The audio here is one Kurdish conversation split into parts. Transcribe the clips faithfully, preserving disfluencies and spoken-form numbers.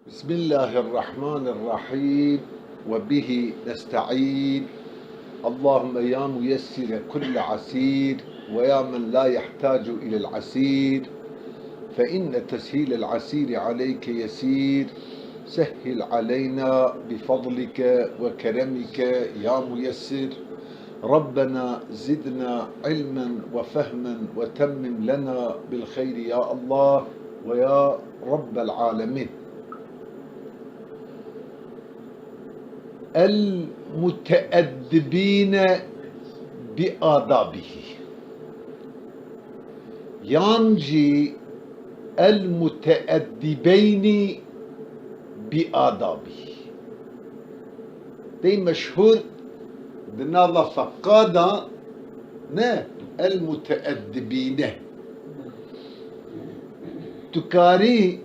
بسم الله الرحمن الرحيم، وبه نستعين. اللهم يا ميسر كل عسير، ويا من لا يحتاج إلى العسير، فإن تسهيل العسير عليك يسير. سهل علينا بفضلك وكرمك يا ميسر. ربنا زدنا علما وفهما وتمم لنا بالخير يا الله ويا رب العالمين. المتأدبين بآدابه. Yan jî المتأدبين بآدابه. Tey meşhûr di nava feqa de ne, المتأدبين. Tu karî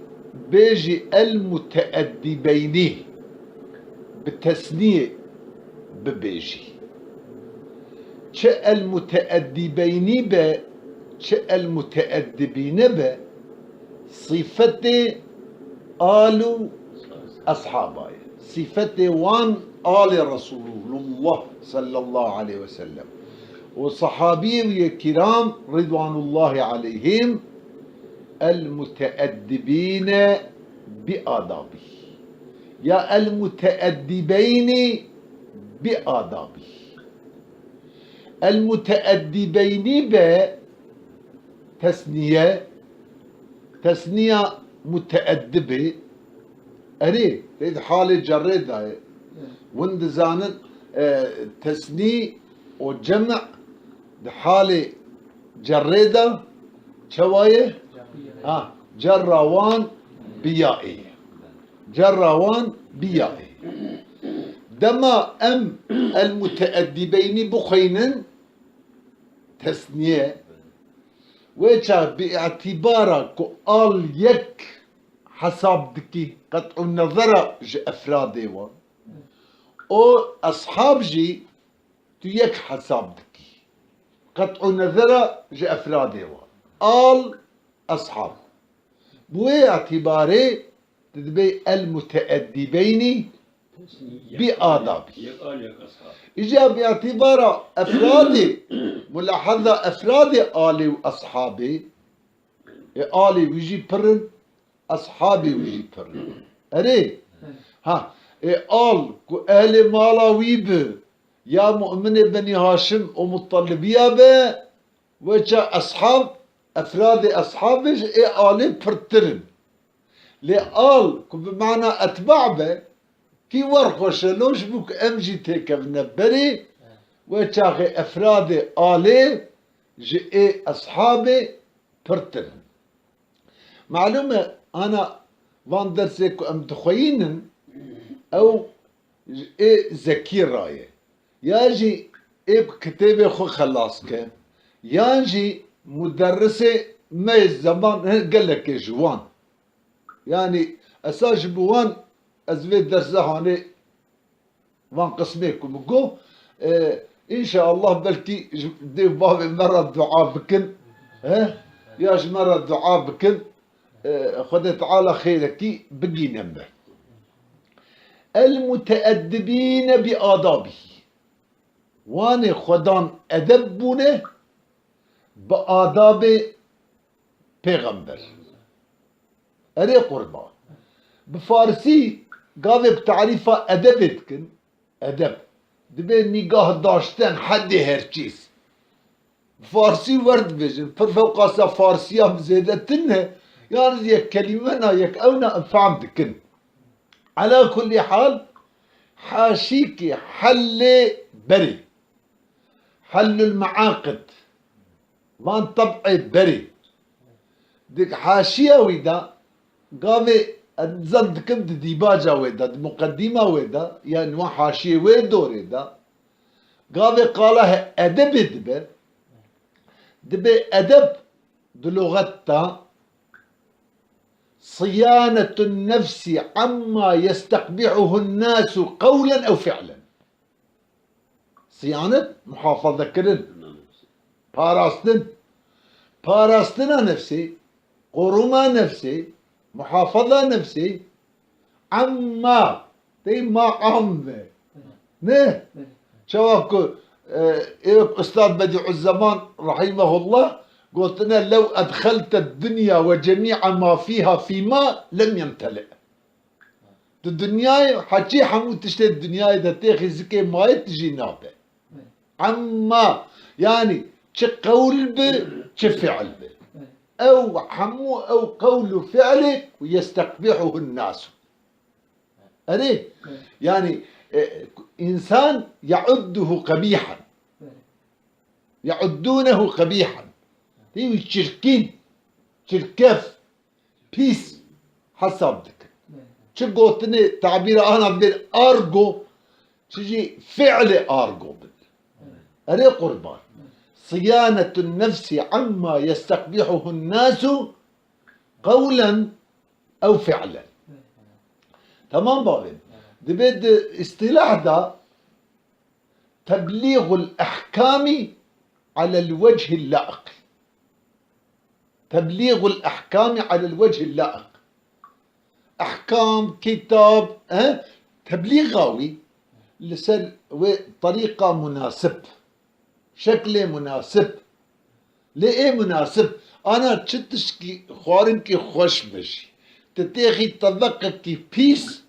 bêjî المتأدبين. Bi tesniyê bibêjî. Çi المتأدبين be, çi المتأدبين be, sîfetê al û eshaba ye. Sîfetê wan alê Resulullah sallallahu aleyhi ve sellem û sahabiyê wî yê kiram ridwanullahi aleyhim, المتأدبين بآدابه. Ya المتأدبين بآدابه. المتأدبين be tesniye, tesniya muteeddibi. Erê, tê di halê cerrê de ye. Win dizanin, e, tesnî û cem' di halê cerrê de çawa ye? Ha, cerra wan bi ya ê ye. Cerra wan bi ya ê. Dema em المتأدبين bixwînin, tesniye, wê çax bi îtîbara ku al yek hesab dikî, qet'û nezera ji efradê wan. Û eshab jî tu yek hesab dikî. Qet'û nezera ji efradê wan. Al, eshab. Bi wê îtîbarê tu dibê المتأدبين بآدابه. Îca bi îtîbara efradê, mulahaza efradê alê û eshabê, ê alê wî jî pir in, eshabê wî jî pir in. Erê, ha, ê al ku ehlê mala wî bi, ya mu'minê Benî Haşim û Muttalibiya be, wê çax eshab, efradê eshabê ji ê alê pirtir in. Lê al ku bi mana etba be, kî wer xweş e, lo ji bo ku em jî têkevine berê, wê çaxê efradê alê ji ê eshabê pirtir in. Malûm e, ana van dersê ku em dixweyînin, ew ji ê zekî ra ye. Ya jî ê ku kitêbê xwe xelas ke, yan jî muderrisê me yê zeman hin gelekê ji wan. Yanî esas ji bo wan ez vê dersa hanê van qismê ku min got, e, înşeallah belkî ji dê û bavê me re dua bikin, he? Ya ji me re dua bikin, e, Xwedê Teala xêrekî bigîne me. المتأدبين بآدابه. Wanê xwedan edeb bûne bi adabê pêxember. Erê qurban. Bi farsî gavê bi tarîfa edebê dikin. Edeb. Dibê nîgah daşten hedê her çîz. Bi farsî wer dibêjin. Pir fewqasa farsiya bi zêdetir ne. Yalnız yek kelîme na, yek ew na em fehm dikin. Ala kullî hal, haşîkî hellê berê. Hellul meaqid. Van teb'ê berê. Di haşiya wî de, gavê ez nizan dikim di dîbaca wê de, di muqedîma wê de, yan wan haşiyê wê dorê de, gavê qala he-, edebê dibe, dibê edeb di luxet de, صيانة النفس عما يستقبحه الناس قولا أو فعلا. Siyanet, muhafaza kirin. Parastin. Parastina nefsê, koruma nefsê, muhafaza nefsê, Emma, tey ma am be. Ne? Çawa ku, e, ê wek Ustad Bedîuzzeman rahimehullah gotine, "Lew edxelte dunya ve cemî'a ma fîha fî ma lem yemteli." Di dinyayê, heçî hemû tiştê dinyayê de têxî zikê mayê tijî nabe. Emma, yanî çi qewl bi, çi fiil bi. Ew hemû ew qewl û fiilê ku yestekbîhuhun nasu. Erê, yanî, e, însan yeudduhu qebîhan. Yeuddûnehu qebîhan. Tê wî çirkîn, çirkef, pîs hesab dikin. Çi gotinê tabîra ana dibên argo, çi jî fiilê argo bin. Erê qurban. Siyanetun nefsi amma yestekbîhuhun nasu qewlen ew fiilen. Tamam bavên. Dibê di îstîlah de teblîgul ehkamî alel wechil laiq. Teblîgul ehkamî alel wechil laiq. Ehkam, kitab, e, teblîga wî li ser wê terîqa munasib, şeklê munasib, lê ê munasib, ana çi tişkî xwarinkî xweş be jî, tu têxî teveqekî pîs,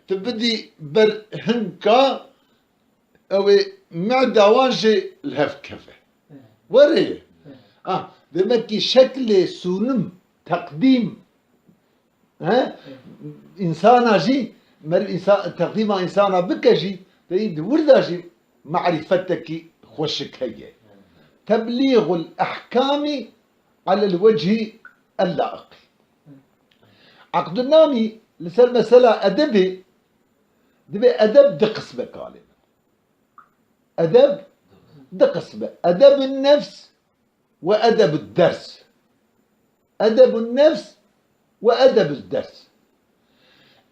tu bidî ber hinka, ew ê meda wan jê li hev keve. Were ye. Ah, demek ki şeklê sunim, teqdîm, he? Însana jî, meriv însan, teqdîma însana bike jî, te yî di wir de jî marîfetekî xweşik heye. Teblîgul ehkamî alel wechî el-laiq. Eqdunamî li ser mesela edebê, dibê edeb di qisme kalê. Edeb di qisme. Edebun nefs ve edebud ders. Edebun nefs ve edebud ders.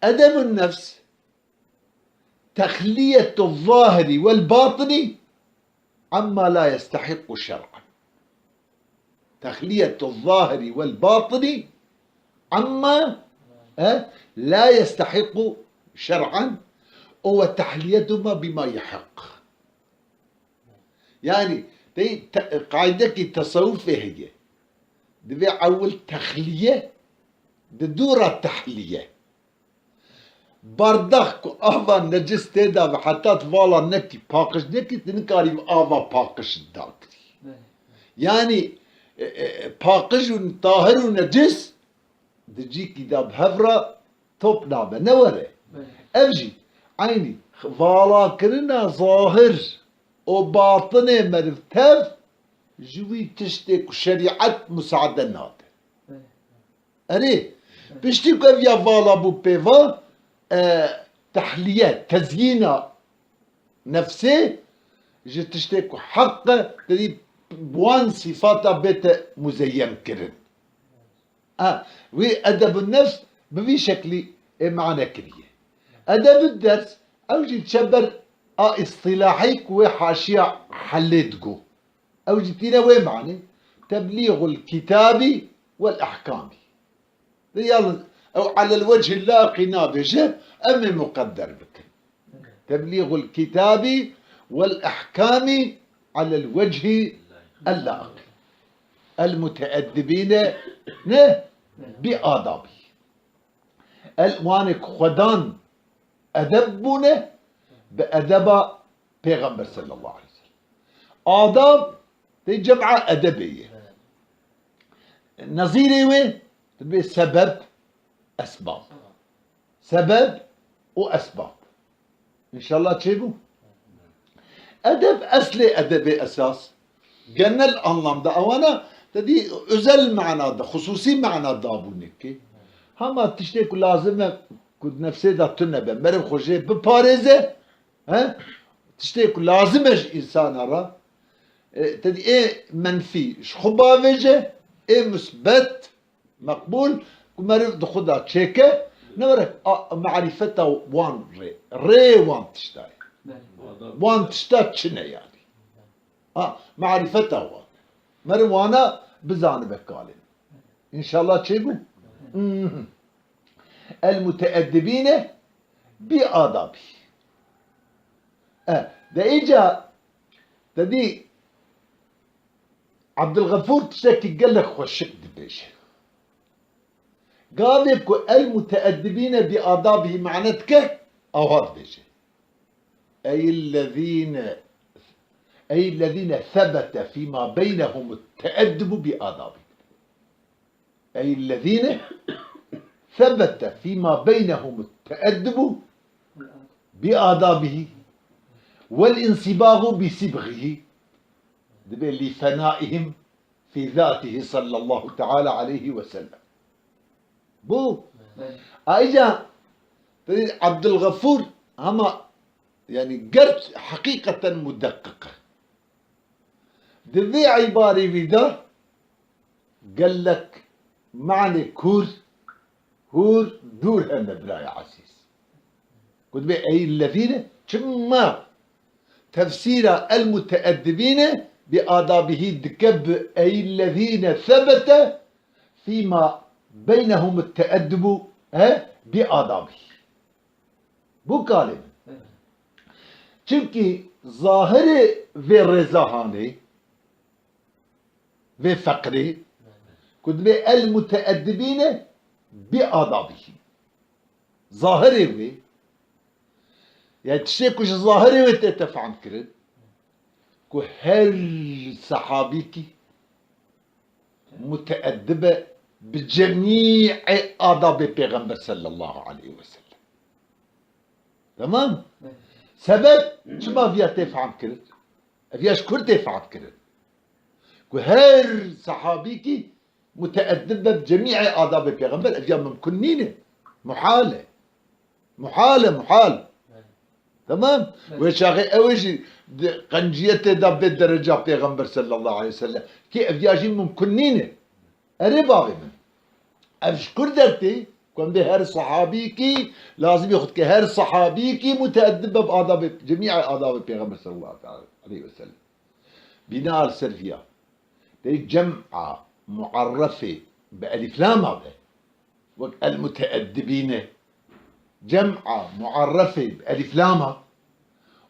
Edebun nefs, tehliyetu zahiri vel batini amma la yestehikku şer'an. Tehliyetu zahiri vel batini amma, e, la yestehikku şer'an, o ve tehliyetuma bima yehik. Yani, dey, te-, qaydekî tesewufê heye. Divê ewil tehliye, di dû re tehliye. Bardax ku ava necis tê de be, heta tu vala nekî, paqij nekî, tu nikarî ava paqij dakirî. Yani, e, e, paqij û tahir û necis di cîkî de bi hev re top nabe, ne were. Ev jî eynî valakirina zahir û batinê meriv tev ji wî tiştê ku şerîet musaade nade. Erê, piştî ku ev ya vala bû pêva, e, tehliye, tezyîna nefsê ji tiştê ku heq e, tedî bi wan sîfata bête muzeyyen kirin. A, wî edebun nefs bi vî şeklî ê mane kiriye. Edebud ders, ew jî çeber a îstîlahî ku wê haşiya helê digo. Ew jî tîne wê manê, teblîgul kitabî wel ehkamî. De yalnız ew alel wechî laqî nabêje, em ê muqedder bikin. Teblîgul kitabî wel ehkamî alel wechî el laqî. El muteeddibîne ne bi adabî. El wanê ku xwedan edeb bûne bi edeba Pêxember sallallahu aleyhi ve sellem. Adab tê cem'a edebê ye. Nezîrê wê dibê sebeb, esbab. Sebeb û esbab. İnşallah çêbû. Edeb, eslê edebê esas, genel anlamda, ewana te dî özel manada, xusûsî mana dabûnê kê. Hema tiştê ku lazim e ku nefsê de tune be, meriv xwe jê biparêze, he? Tiştê ku lazim e ji însana re, e, te dî ê menfî ji xwe bavêje, ê musbet, meqbûl, ku meriv di xwe de çêke, ne were a, marîfeta wan rê, rê wan tişta ye. Belê. Wan tişta çi ne yani? Ha, marîfeta wan. Meriv wana bizanibe kalê. İnşallah çêbû. Mhm. El Bi adabî. E, de îca, te dî Abdulxefûr tiştekî gelek xweşik dibêje. Gavê ku el muteedibîne bi adabî mane dike, awa dibêje. Ey lezîne, ey lezîne sebete fîma beynehum teeddibu bi adabî. Ey lezîne sebete fîma beynehum teeddibu bi adabî vel insîbaxu bi sîbxî. Dibê lî fenaihim fî zatihi sallallahu teala aleyhi ve sellem. Bu, ayrıca Abdulxefûr hema, yani, gert heqîqeten mudeqqiq e. Di vê îbarê wî de gelek manê kûr, hûr, dûr hene birayê ezîz. Ku dibê ey lezîne, çima tefsîra el muteedibîne bi adabihî dike bi ey lezîne sebete fîma beynehum teeddibu, he, bi adabî. Bu kalê min. Çimkî zahirê vê rêza hanê, vê feqrê, ku dibê el muteedibîne bi adabî. Zahirê wê, yani tiştê ku ji zahirê wê tête fehm kirin, ku her sehabîkî muteedib e bi cemî'ê adabê Pêxember sallallahu aleyhi ve sellem. Tamam? Sebep çima viya tê fehm kirin? Ev ya ji kur tê fehm kirin? Ku her sehabîkî muteedib be bi cemî'ê adabê Pêxember, ev ya mimkun nîne. Muhal e. Muhal e, muhal. Tamam? Wê çaxê ew ê jî di qenciyetê de bê dereca Pêxember sallallahu aleyhi ve sellem. Kê ev ya jî mimkun nîne. Erê bavê min. Ev ji kur dertê, ku em bê her sehabîkî, lazimî xwe dike her sehabîkî muteedib be bi adabê, cemî'ê adabê Pêxember sallallahu aleyhi ve sellem. Bîna li ser viya. Dê cem'a mu'arrefê bi elîflama be. Wek el-muteeddibîne. Cem'a mu'arrefê bi elîflama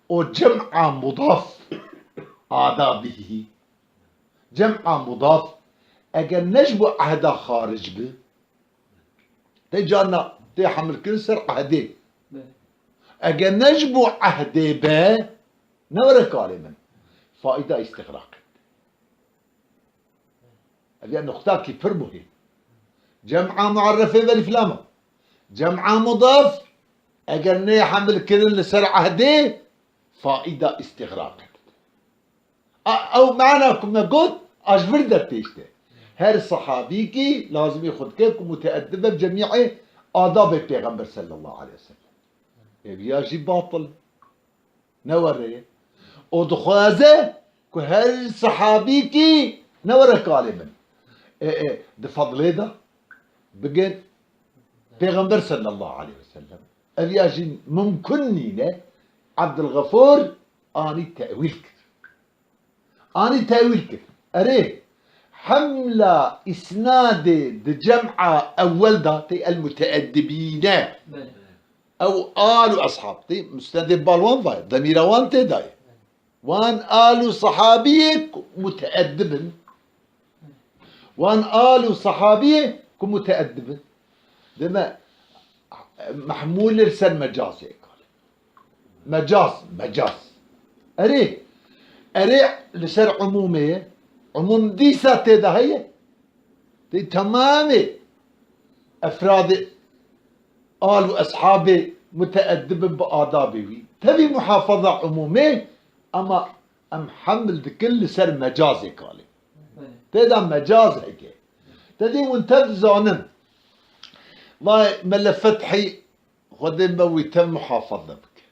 û cem'a mudaf adabihî. Cem'a mudaf eger ne ji bo ehda xaric bi, tê carna tê hemilkirin ser ehdê. Belê. Eger ne ji bo ehdê be, ne were kalê min. Faîda îstixraqê. Ev ya nuqtakî pir muhîm. Cem'a mu'arrefê ve elîflama. Cem'a mudaf, eger neyê hemilkirin li ser ehdê, faîda îstixraqê. A, ew mana ku me got, a ji vir dertêşte. Her sehabîkî lazimî xwe dike ku muteedib be bi cemî'ê adabê Pêxember sallallahu aleyhi ve sellem. Ev ya jî batil. Ne were ye. Û dixwaze ku her sehabîkî ne were kalê min. E, e, di fedlê de bigin Pêxember sallallahu aleyhi ve sellem. Ev ya jî mimkun nîne. Abdulxefûr anî tewîl kir. Anî tewîl kir. Erê, hemla îsnadê di cem'a ewwel de tê el-muteeddibîne. Belê. Ew al û eshab tê, musnedê bal wan vayê, demîra wan tê dayê. Wan al û sehabiyê ku muteeddib in. Wan al û sehabiyê ku muteeddib in. Deme, mehmûl li ser mecazê kar. Mecaz, mecaz. Erê, erê li ser umûmê ye. Umûm dîsa tê de heye. Tê temamê efradê al û eshabê muteeddibin bi adabê wî. Tevî muhafaza umûmê, ama em heml dikin li ser mecazê kalê. Tê de mecaz heke. Te dî hûn tev dizanin. Vay Mele Fethî, Xwedê me wî tev muhafaza bike.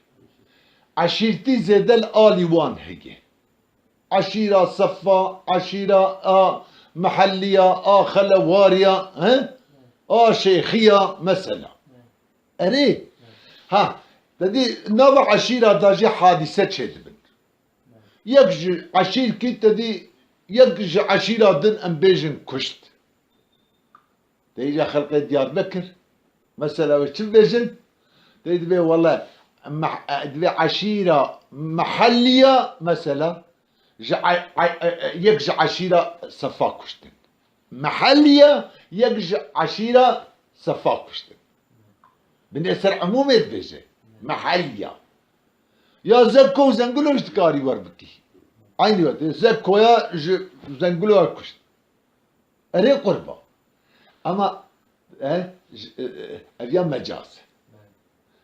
Eşîrtî zêde li alî wan heye. Eşîra Sefa, eşîra a Meheliya, a Xelewariya, he? A Şêxiya, mesela. Erê, ha, te dî nava eşîra da jî hadîse çêdibin. Yek ji eşîrkî te dî, yek ji eşîra din em bêjin kuşt. Te îca xelqê Diyarbekir, mesela wê çi bêjin? Tê dibê wele meh-, e, dibê eşîra mehelliya mesela ji e-, e-, e-, e-, yek ji eşîra Sefa kuştin. Mehelliya yek ji eşîra Sefa kuştin. Binê ser umûmê dibêje. Mehelliya. Ya Zekko û Zengilo jî dikarî wer bikî. Eynî wextê Zekkoya ji Zengilo wer kuşt. Erê qurba. Ama, e, j-, e, e, ev ya mecaz.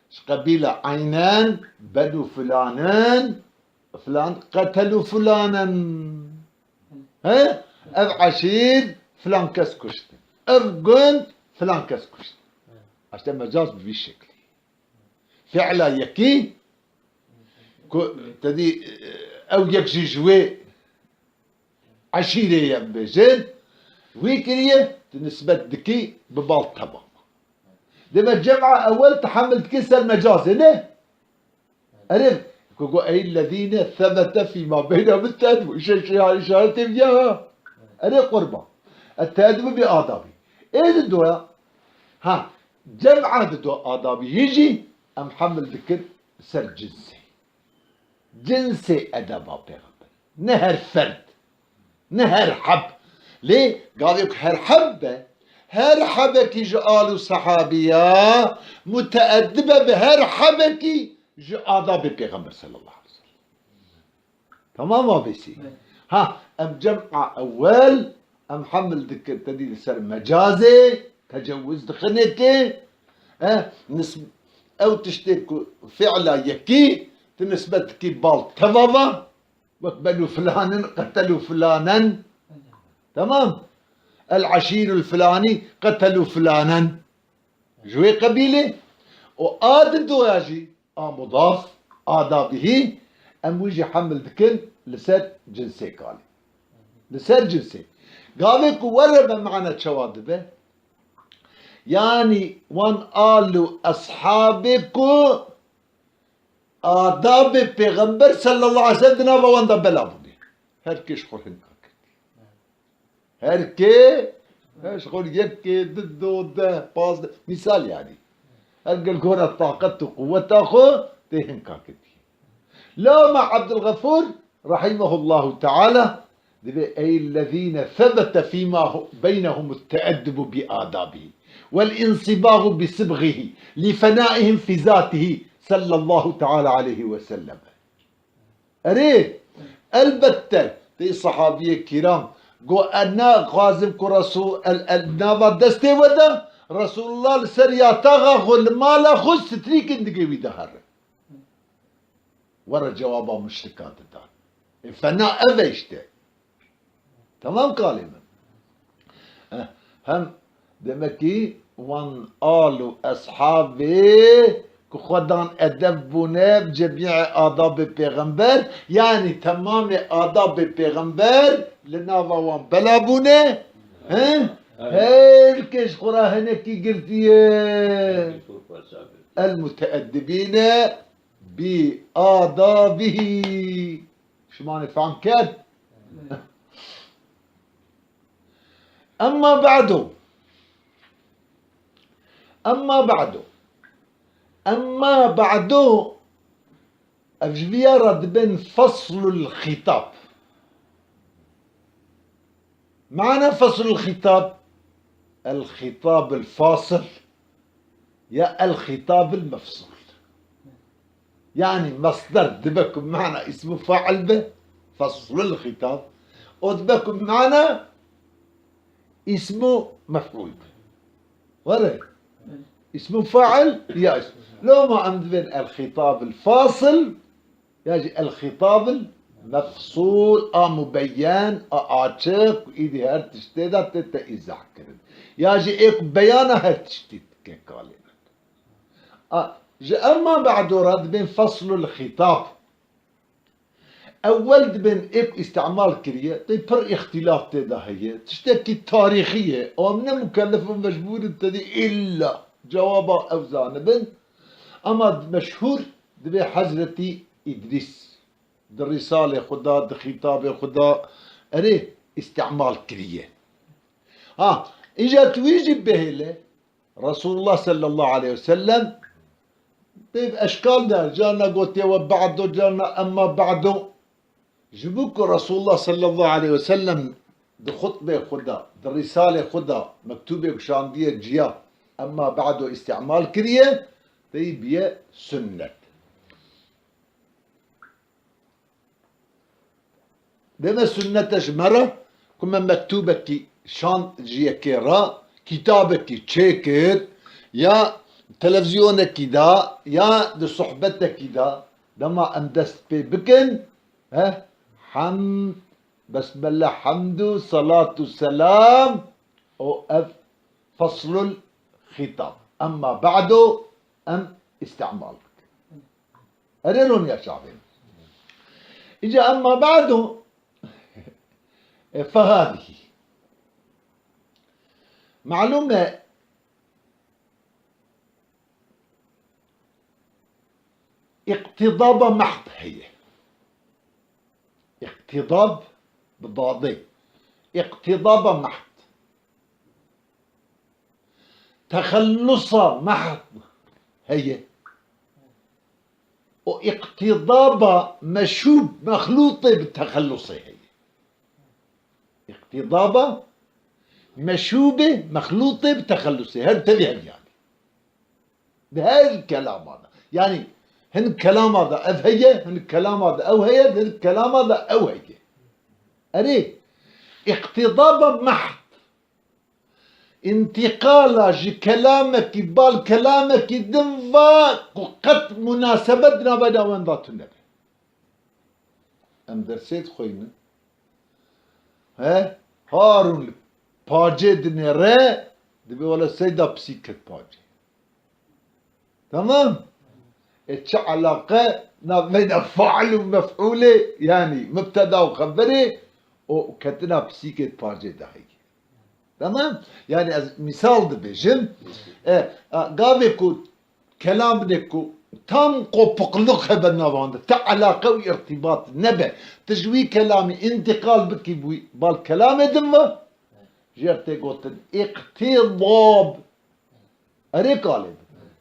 Ji qebîla eynen, benu filanin, filan, qetelu filanen. He? Ev eşîr filan kes kuşt. Ev gund filan kes kuşt. Eşte mecaz bi vî şeklî. Fi'la yekî ku te dî, e, ew yek jî ji wê eşîrê ye bibêjin, wî kiriye, tu nisbet dikî bi bal teva. Deme cem'a ewel tu hemil dikî ser mecazê, ne? Erê, ku got, "Ey lezîne sebete fîma beynehum te'edbu." Îşe, îşe, îşaretê viya ha. Erê qurban. Et te'edbu bi adabî. Ê di doya, ha, cem'a di do adabî hî jî em hemil dikin ser cinsê. Cinsê edeba pêxember. Ne her ferd. Ne her heb. Lê gavê ku her heb be, her hebekî ji al û sehabiya muteedib e bi her hebekî ji adabê pêxember sallallahu aleyhi ve sellem. Tamam abêsî. Evet. Ha, em cem'a ewel, em hemil dikin, te dî li ser mecazê, tecewuz dixinê kê. E, nis-, ew tiştê ku fi'la yekî, tu nisbet dikî bal teva ve, wek benu filanin, qetelû filanen. Tamam. El eşîrul filanî, qetelû filanen. Ji wê qebîlê û a di doya jî a mudaf, a dabihî, em wî jî hemil dikin li ser cinsê kalê. Li ser cinsê. Gavê ku were be mana çawa dibe? Yanî wan al û eshabê ku adabê Pêxember sallallahu aleyhi ve sellem di nava wan de bela bûne. Her kê ji xwe hinka kir. Her kê, her ji xwe yekê, du, do, deh, pazdeh, mîsal yanî. Her gel gora taqet û quweta xwe tê hinka ketiye. Lama Abdulgafur, rahimehullahu teala, dibê, "Ey lezîne sebete fîma hu-, beynehum te'eddubu bi adabî, vel insibâhu bi sibgîhî, li fenaihim fi zâtihî, sallallahu teala aleyhi ve sellem." Erê, elbette, tê sahabiyê kiram, go, "Ez naxwazim ku Resul, el, el, nava destê we de, Resulullah li ser yataxa xwe, li mala xwe strîkin digê wî de here." Were cewaba muşrika didan. E, fena ev e işte. Tamam kalê min. Eh, hem demek ki wan al û eshabê ku xwe dan edeb bûne bi cemî adabê pêxember, yanî temamê adabê pêxember li nava wan bela bûne. He? Her kes xwe ra hinekî girtiye. El muteedibîne bi adabihî. Şimanê fehm kerd? Emma ba'du. Emma ba'du. Emma ba'du. Ev ji viya re dibin feslul xîtab. Mana feslul xîtab, el xîtab el fasil ya el xîtab el mefsul. Yani mesder dibe ku mana ismu fail be, feslul xîtab. O dibe ku mana ismu mef'ul be. Were. Ismu fail ya ismu. Loma em dibên el xîtab el fasil, ya jî el-xîtab el-mefsûl, a mubeyyen, a açiq, ku îdî her tiştê de tê te îzah kirin. Ya jî ê ku beyana her tiştî dike kalê min. A, ji emma ba'du re dibên feslul xîtab. Ewel dibên ê ku îstîmal kiriye, tê pir îxtîlaf tê de heye. Tiştekî tarîxî ye. Em ne mukellef û mecbûr in te dî îlla cewaba ew zanibin. Ama meşhûr dibê Hezretî Îdrîs di Rîsalê xwe de, di xîtabê xwe de erê îstîmal kiriye. Ha, îja tu wî jî bihêle, Resulullah sallallahu aleyhi ve sellem Tê bi eşkal de, carna gotiye we ba'do, carna emma ba'do. Ji bo ku Resulullah sallallahu aleyhi ve sellem di xutbê xwe de, di rîsalê xwe de mektûbê kişandiye ciya, emma ba'do îstîmal kiriye, tey biye sunnet. Deme sunnete ji me re ku me mektûbekî şand ji yekê re, kitabekî çêkir, ya televizyonekî de, ya di sohbetekî de, dema em dest pê bikin, he, hemd, besmele, hemd û selat û selam û ev feslul xîtab. Emma ba'do em îstîmal bikin. Erê roniya çavên. Îca emma ba'du, e, fehadî. Malûm e, îqtîdaba mehd heye. Îqtîdab bi dadê. Îqtîdaba mehd. Texellusa mehd heye. O îqtîdaba meşûb, mexlûtê bi texellusê heye. Îqtîdaba meşûbê, mexlûtê bi texellusê. Her tevî hevyanî. Di her kelama de. Yanî hin kelama de ev heye, hin kelama de ew heye, hin kelama de ew heye. Erê, îqtîdaba mehd. Întîqala ji kelamekî bal kelamekî din va ku qet munasebet di navbeyna wan de tune be. Em dersê dixwînin. He? Harûn li pacê dinêre, dibê wele seyda pisî ket pacê. Tamam. E, çi elaqe navbeyna fail û mef'ulê, yanî mubteda û xeberê û ketina pisîkê di pacê de heye. Tamam? Yanî ez mîsal dibêjim. E, a, gavê ku kelamê ku tam kopukluk hebe navan de, te elaqe û irtibat nebe. Tu ji wî kelamî întîqal bikî bi wî bal kelamê din ve, jêr tê gotin îqtîdab. Erê kalê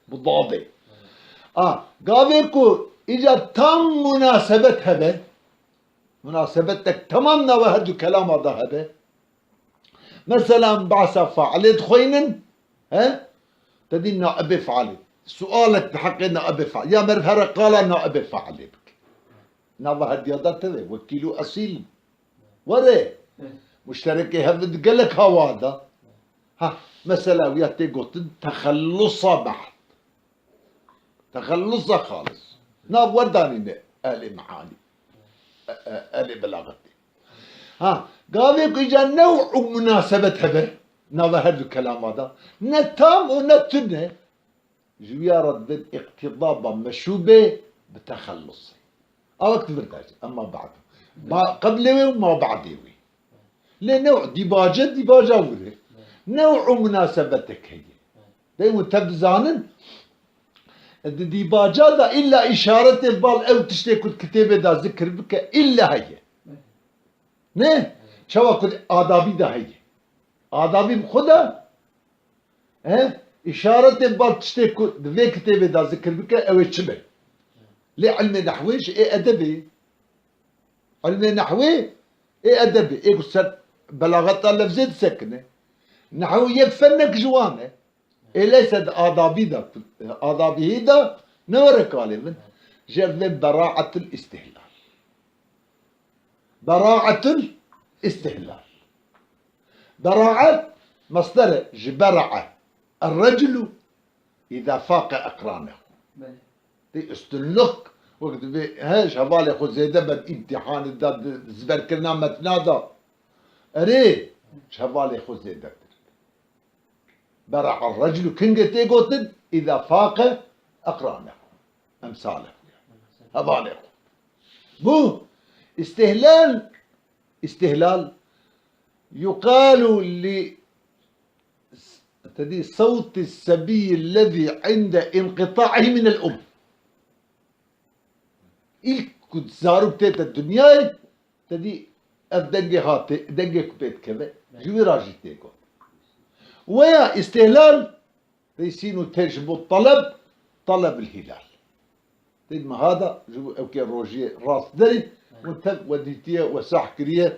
bi dadê. A, gavê ku îca tam munasebet hebe, munasebetek temam nava her du kelama da hebe. Mesela em behsa failê dixweynin, he? Te dî naibê failê. Sualek di heqê naibê failê. Ya meriv here qala naibê failê bike. Nava her diya da teve, wekîl û esîl. Were, muşterekê hev di gelek hawa da. Ha, mesela wiya tê gotin texellusa behd. Texellusa xalis. Nav werdanîne ehlê mealî. E, e, ehlê belaxetê. Ha, gavê ku îca new û munasebet hebe, nava her du kelama da. Ne tam û ne tune. Ji wiya re dibin îqtîdaba meşûbê bi texellusê. Awek tu vir dercî, emma ba'du. Ma qeblê wê û ma ba'dê wê. Lê new dîbace, dîbaca wir e. New û munasebetek heye. Dey û te bizanin, di dîbaca de îlla îşaretê bal ew tiştê ku di kitêbê de zikir bike, îlla heye. Ne? Çawa ku di adabî de heye. Adabî bi xwe de He? Îşaretê bal tiştê ku di vê kitêbê de zikir bike, ew ê çi be? Lê ilmê nehwê ji ê edebê. Ilmê nehwê ê edebê. Ê ku ser belaxeta lefzê disekine. Nehw yek fenek ji wan e. Ê leyse di adabî de, adabî hî de ne were kalê min. Jê vê bera'etul îstihlal. Bera'etul îstihlal. Beraet mesder e ji bera'a. Er-reclu îza faqe eqranehu. Belê. Tê üstünlük, wek dibê, he, ji hevalê xwe zêde be, îmtîhanê de, di zberkirina metna de. Erê, ji hevalê xwe zêdetir. Bera'a reclu kingê tê gotin, îza faqe eqranehu. Emsalehu. Hevalê xwe. Bu, îstihlal, îstihlal, yuqalu li, tedî, sewtî sebiyyi lezî inde inqita'ihî minel um. Îlk ku zarok tête dinyayê, te dî ev dengê hatê, dengê ku pê dikeve, ji wî ra jî tê got. Weya îstihlal, rê sîn û tê ji bo taleb, taleb il hilal. Tê di meha de ji bo ewkê rojiyê rast derê, we tev we dîtiye, we sah kiriye,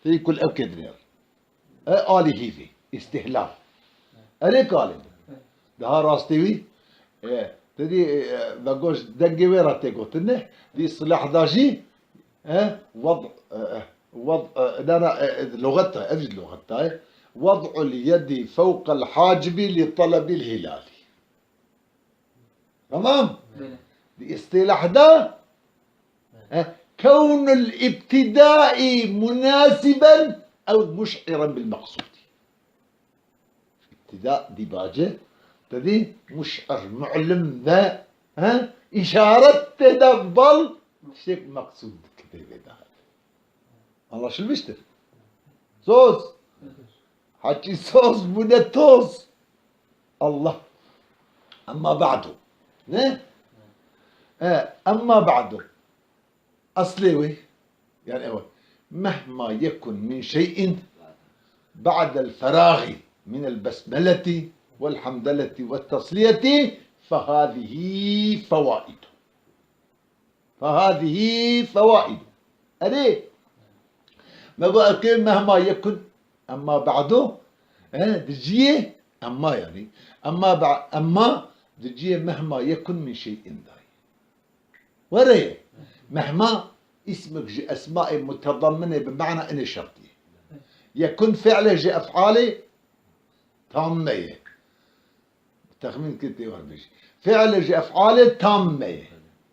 tê kul ewkê dinêr. E, alî hîvî, îstihlal. Erê kalê. Daha rastê wî, e, te dî, e, vegoş dengê wê re tê gotin ne, dî silah da jî, e, wad, e, e, wad, e, na, na, e, e, loxet da, ev jî loxet da, e. Wad'ul yedî fewqel hacibi li talebil hilali. Tamam? Belê. Di îstîlah de, he, kewnul îbtidai munasiben ew muş'iran bil meqsûdî. Îbtida dîbace, te dî muş'ir, mu'lim ve, he, îşaret tê de bal, tiştek meqsûd dike tê vê de. Anlaşılmıştır. Söz. Haçî söz, bu ne toz. Allah. Amma ba'du. Ne? E, amma ba'du. Aslê wê, yani evet. Mehma yekun min şey'in ba'del feragi minel besmeleti vel hamdeleti vel tasliyeti fehâzihi fevaidu. Fehâzihî fewaidu. Erê, me got eke mehma yekun, emma ba'du, e, di ciyê, emma yani, emma ba-, emma di ciyê mehma yekun min şey'in dayê. Were ye, mehma îsmek ji esmaê mutedamminê bi mana inê şertiyê. Yekun fi'lê ji ef'alê tamme ye. Texmîn kir tê wer bêjî. Fi'l ji ef'alê tam me ye.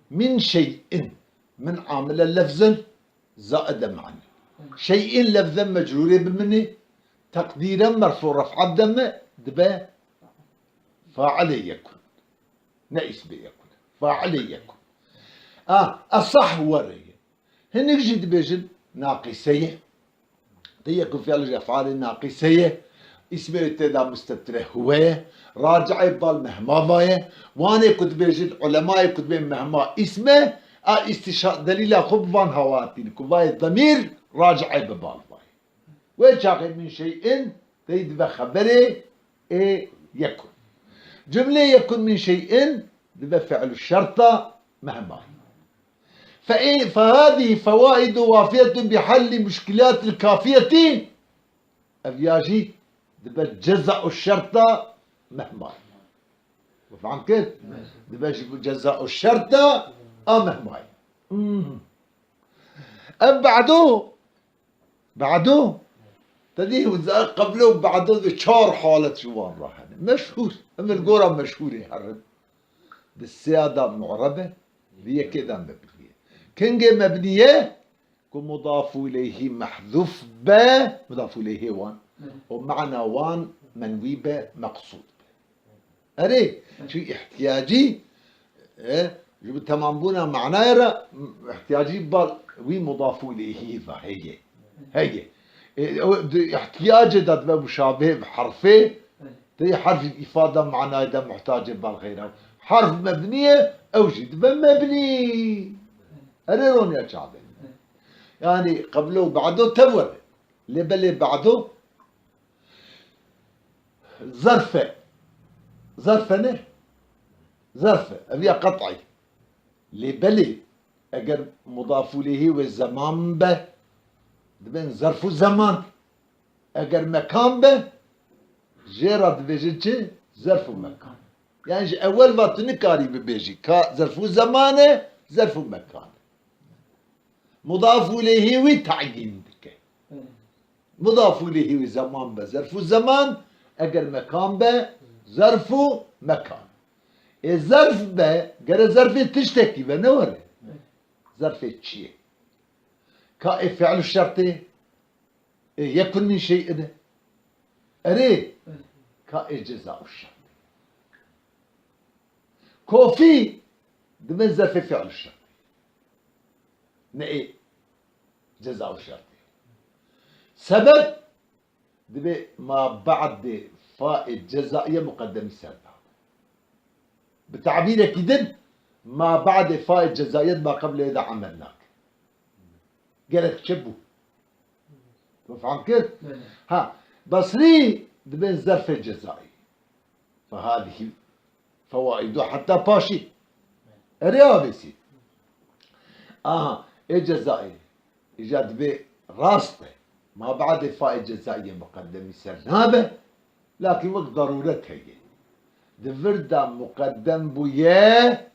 Min şey'in. Min amile lefzin zaide mane. Şey'in lefze mecrûrê bi min e. Teqdîre merfû ref'a de me dibe failê yekun. Ne îsmê yekun. Failê yekun. A, esah were ye. Hinek jî dibêjin naqîse ye. Tê yekun fi'l ji ef'alê naqîse ye. Îsmê wê tê de mustetir e, huwe ye. Raci'ê bal mehma va ye. Wanê ku dibêjin, ulemayê ku dibên mehma îsm e, a îstîşa-, delîla xwe bi van hawa tînin ku vayê demîr raci'ê bi bal va ye. Wê çaxê min şey'in tey dibe xeberê ê yekun. Cumlê yekun min şey'in dibe fi'lu şerta mehma. Fe-, fehâzî fewaidu wafiyetun bi halli muşkilâtil kafiyetî. Ev ya jî dibe ceza û şerta mehmayî. We fehm kir? Dibe ji bo ceza û şerta a mehmayî. Mhm. Ev ba'du, ba'du. Te dî qeblo û ba'du di çar halet ji wan re hene. Meşhûr. Em li gora meşhûrê herin. Di sêya de mu'reb e, di yekê de mebnî ye. Kengê mebnî ye? Ku mudafû ileyhî mehzûf be, mudafû ileyhê wan, û mana wan menwî be, meqsûd be. Erê, çi îhtiyacî, e, ji bo temambûna manayê re îhtiyacî bal wî mudafû ileyhî ve heye. Heye. E, ew di îhtiyacê de dibe muşabeh bi herfê, tê herf îfade manayê de muhtacê bal xeyra. Herf mebnî ye, ew jî dibe mebnî. Erê roniya çavê. Yani qeblo û ba'do tev were. Lê belê ba'do zerf e. Zerf e ne? Zerf e. Ev ya qet'î. Lê belê eger mudafû lêhî wê zeman be, dibên zerf û zeman. Eger mekan be, jê re dibêjin çi? Zerf û mekan. Yani ji ewel ve tu nikarî bibêjî ka zerf û zeman e, zerf û mekan e. Mudafû lêhî wî tayîn dike. Mudafû lêhî wî zeman be, zerf û zeman, eger mekan be, zerf û mekan. Ê zerf be, gere zerfê tiştekî be, ne were? Zerfê çi ye? Ka ê fi'l û şertê, ê yekun min şey'in e. Erê, ka ê ceza û şertê. Kofî dibe zerfê fi'l û şertê. Ne ê ceza û şertê. Sebeb dibe ma ba'dê faê cezaiye muqeddemî ser da. Bi tabîrekî din, ma ba'dê faê cezaiye ma qeblê de emel nake. Gerek çi bû? Tu fehm kir? Belê. Ha, Basrî dibên zerfê cezayî. Fehadî fewaidu heta paşî. Erê avêsî. Aha, ê cezayê. Îca dibê rast e. Ma be'dê faê cezayê muqedemî ser nabe. Lakin wek darûret heye. Di vir de muqedem bûye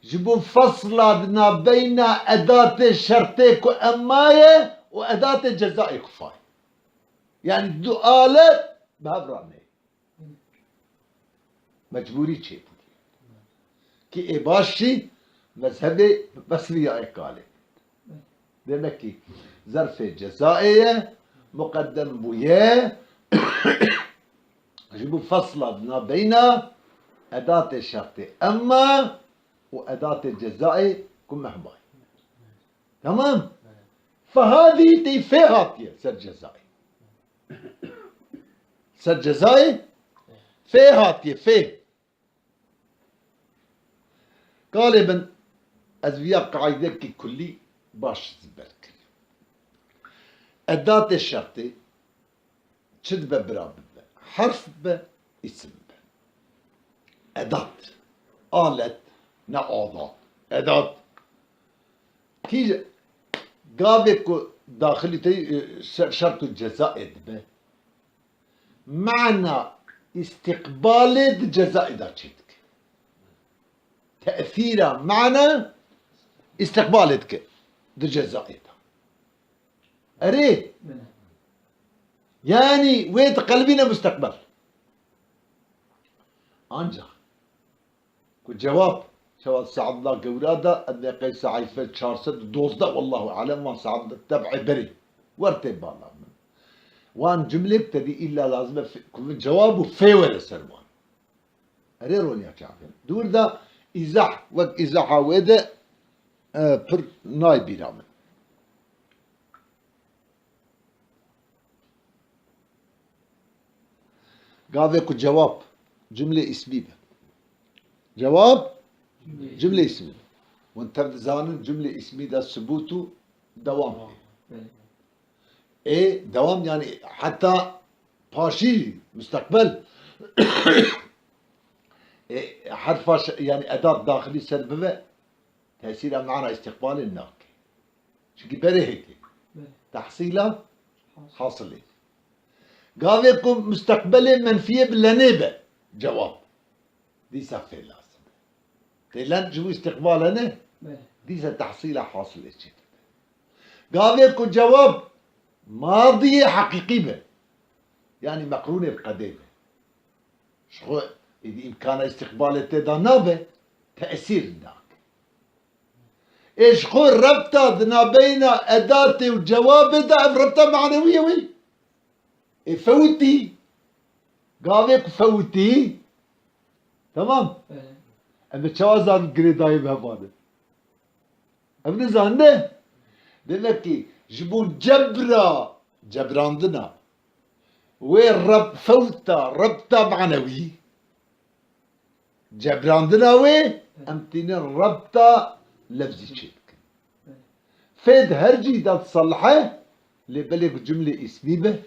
ji bo fesla di navbeyna edatê şertê ku emma ye û edatê cezayê ku fa ye. Yanî du alet bi hev re neyê. Mecbûrî çêbûye. Kî ê baş jî mezhebê Besrî ya ê kalê. Demek ki zerfê cezayê ye, muqeddem bûye ji bo fesla di navbeyna edatê şertê emma û edatê cezayê ku mehbayê. Tamam? Fehadî tey fê hatiye ser cezayê. Ser cezayê fê hatiye, fê. Kalê bin, ez viya qaîdekî kullî baş ziber kir. Edatê şertê çi dibe bira bibe? Herf be, îsim be. Edat. Alet, ne adat. Edat. Kî gavê ku daxilî te, e, şer-, şert û cezayê dibe. Mana îstiqbalê di cezayê de çêdike. Tesîra mana îstiqbalê dike di cezayê de. Erê. Bele. Yanî wê diqelibîne musteqbel. Ancax ku cewab, çawa Se'dla Gewra da, ez ê qey sehîfe çar sed û dozdeh, wallahu alem, van Se'd teb'ê berê. Wer tê bala min. Wan cumlêk te dî îlla lazim e fe-, ku min cewab û fê were ser wan. Erê roniya çaxê. Dûr da îzah, wek îzaha wê de, e, pir nayê bîra min. Gavê ku cewab cumlê îsmî be. Cewab cumlê îsmî. Hûn tev dizanin cumlê îsmî de subût û dewam heye. Belê. Ê, dewam yani heta paşî, musteqbel. Ê, herfa ş-, yani edat daxilî ser bibe, tesîra mana îstiqbalê nake. Çunkî berê hêkê. Belê. Tehsîla hasilê. Gavê ku musteqbelê menfiyê bi lenê be, cewab. Dîsa fê lazim e. Tê len ji bo îstiqbalê ne? Belê. Dîsa tehsîla hasilê çêdibe. Gavê ku cewab madiyê heqîqî be. Yanî meqrûnê bi qedê be. Ji xwe êdî îmkana îstiqbalê tê de nabe, tesîr nake. Ê ji xwe rebta di navbeyna edatê û cewabê de ev rebta manewî ye wî. Ê fewitî. Gavê ku fewitî. Tamam. Evet. Em ê çawa zanin girêdayî bi hev ane? Em nizanin ne? Demek ki ji bo cebra, cebrandina wê reb-, fewta, rebta manewî, cebrandina wê, em tînin rebta lefzî çêdikin. Fê di her cî de diselihe, lê belê ku cumlê îsmî be,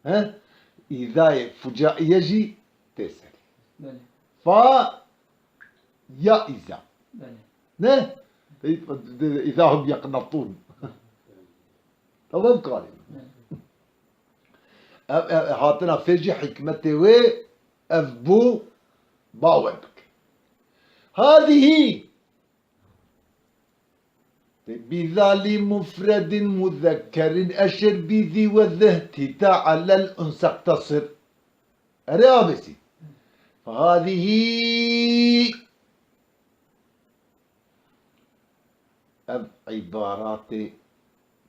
he? Îzayê fucaiye jî tê serê. Belê. Fa ya îza. Belê. Ne? Îzahum yeqnetûn. Tamam karî. Belê. Ev, ev, hatina fê jî hikmetê wê ev bû, bawer bike. Hadihî bîzalî mufredin muzekkerin eşir bîzî we zih tîta elel unseqtasir. Erê abesî. Fehadihî Ev îbaratê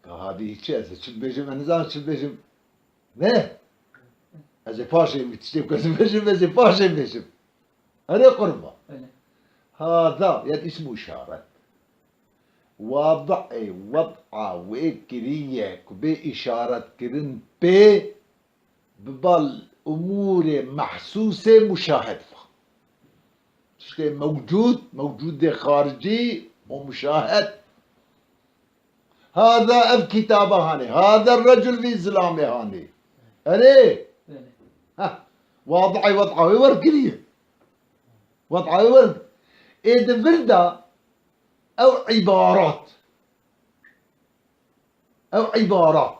ka hadî çi, ez ê çi bibêjim, ez nizanim çi bibêjim. Ne? Ez ê paşê min tiştê ku ez bibêjim, ez ê paşê bêjim. Erê qurba. Belê. Hada, yek îsmû îşaret. Wadi'ê, wed'a wê kiriye ku bê îşaret kirin pê, bi bal umûrê mehsûsê muşahed ve. Tiştê mewcûd, mewcûdê xaricî û muşahed. Hada ev kitaba hanê, hada recul vî zilamê hanê. Erê. Belê. Heh. Wadi'ê wed'a wê wer kiriye. Wed'a wê wer. Ê di vir de Ew îbarat. Ew îbarat.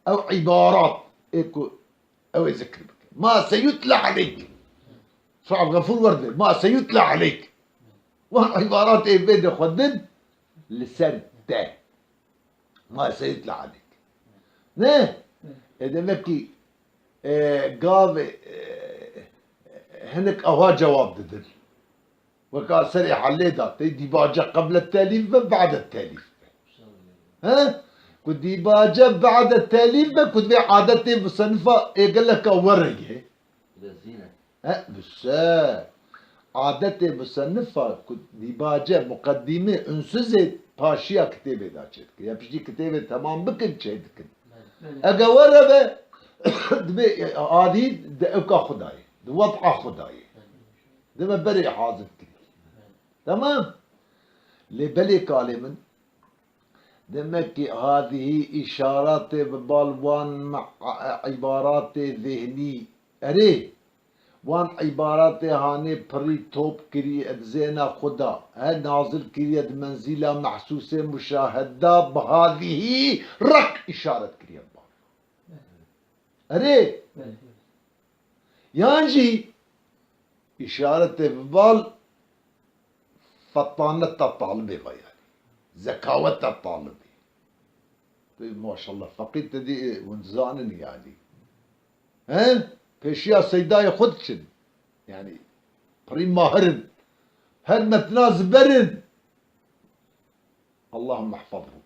Ew îbarat. Ê ku ew ê zikr bike. Ma seyutla aleyk. Şuab Gafûr werde. Ma seyutla aleyk. Wan îbarat ê bê de xwendin li ser te. Ma seyutla aleyk. Ne? E demek ki, e, gav, e, hinek aha cewab didin. Weka serê helê da, tê dîbace qeble telîf be, ba'de telîf be. He? Ku dîbace ba'de telîf be, ku divê adetê musenifa ê geleka were ye. He, bi se. Adetê musenifa ku dîbace muqedîmê unsuzê paşiya kitêbê da çêdike. Ya piştî kitêbê temam bikin, çêdikin. Ege were be, dibê adî di ewka xwe dayê, di wed'a xwe dayê. Dime berê hazir kirî. Tamam. Lê belê kalê min, demek ki hadihî îşaratê bi bal wan me-, îbaratê zêhnî. Erê, wan îbaratê hanê pirî top kiriye di zêna xwe da. He, nazil kiriye di menzîla mehsûsê muşahede bi hadihî req îşaret kiriye bi bal. Erê. Yan jî îşaretê bi bal fetaneta talibê ve yanî. Zekaweta talibê. Tê maşallah feqîr te dî, e, hûn dizanin yanî. He? Pêşiya seydayê xwe diçin. Yanî pirî mahir in. Her metna ziber in. Allahümme ihfazhu.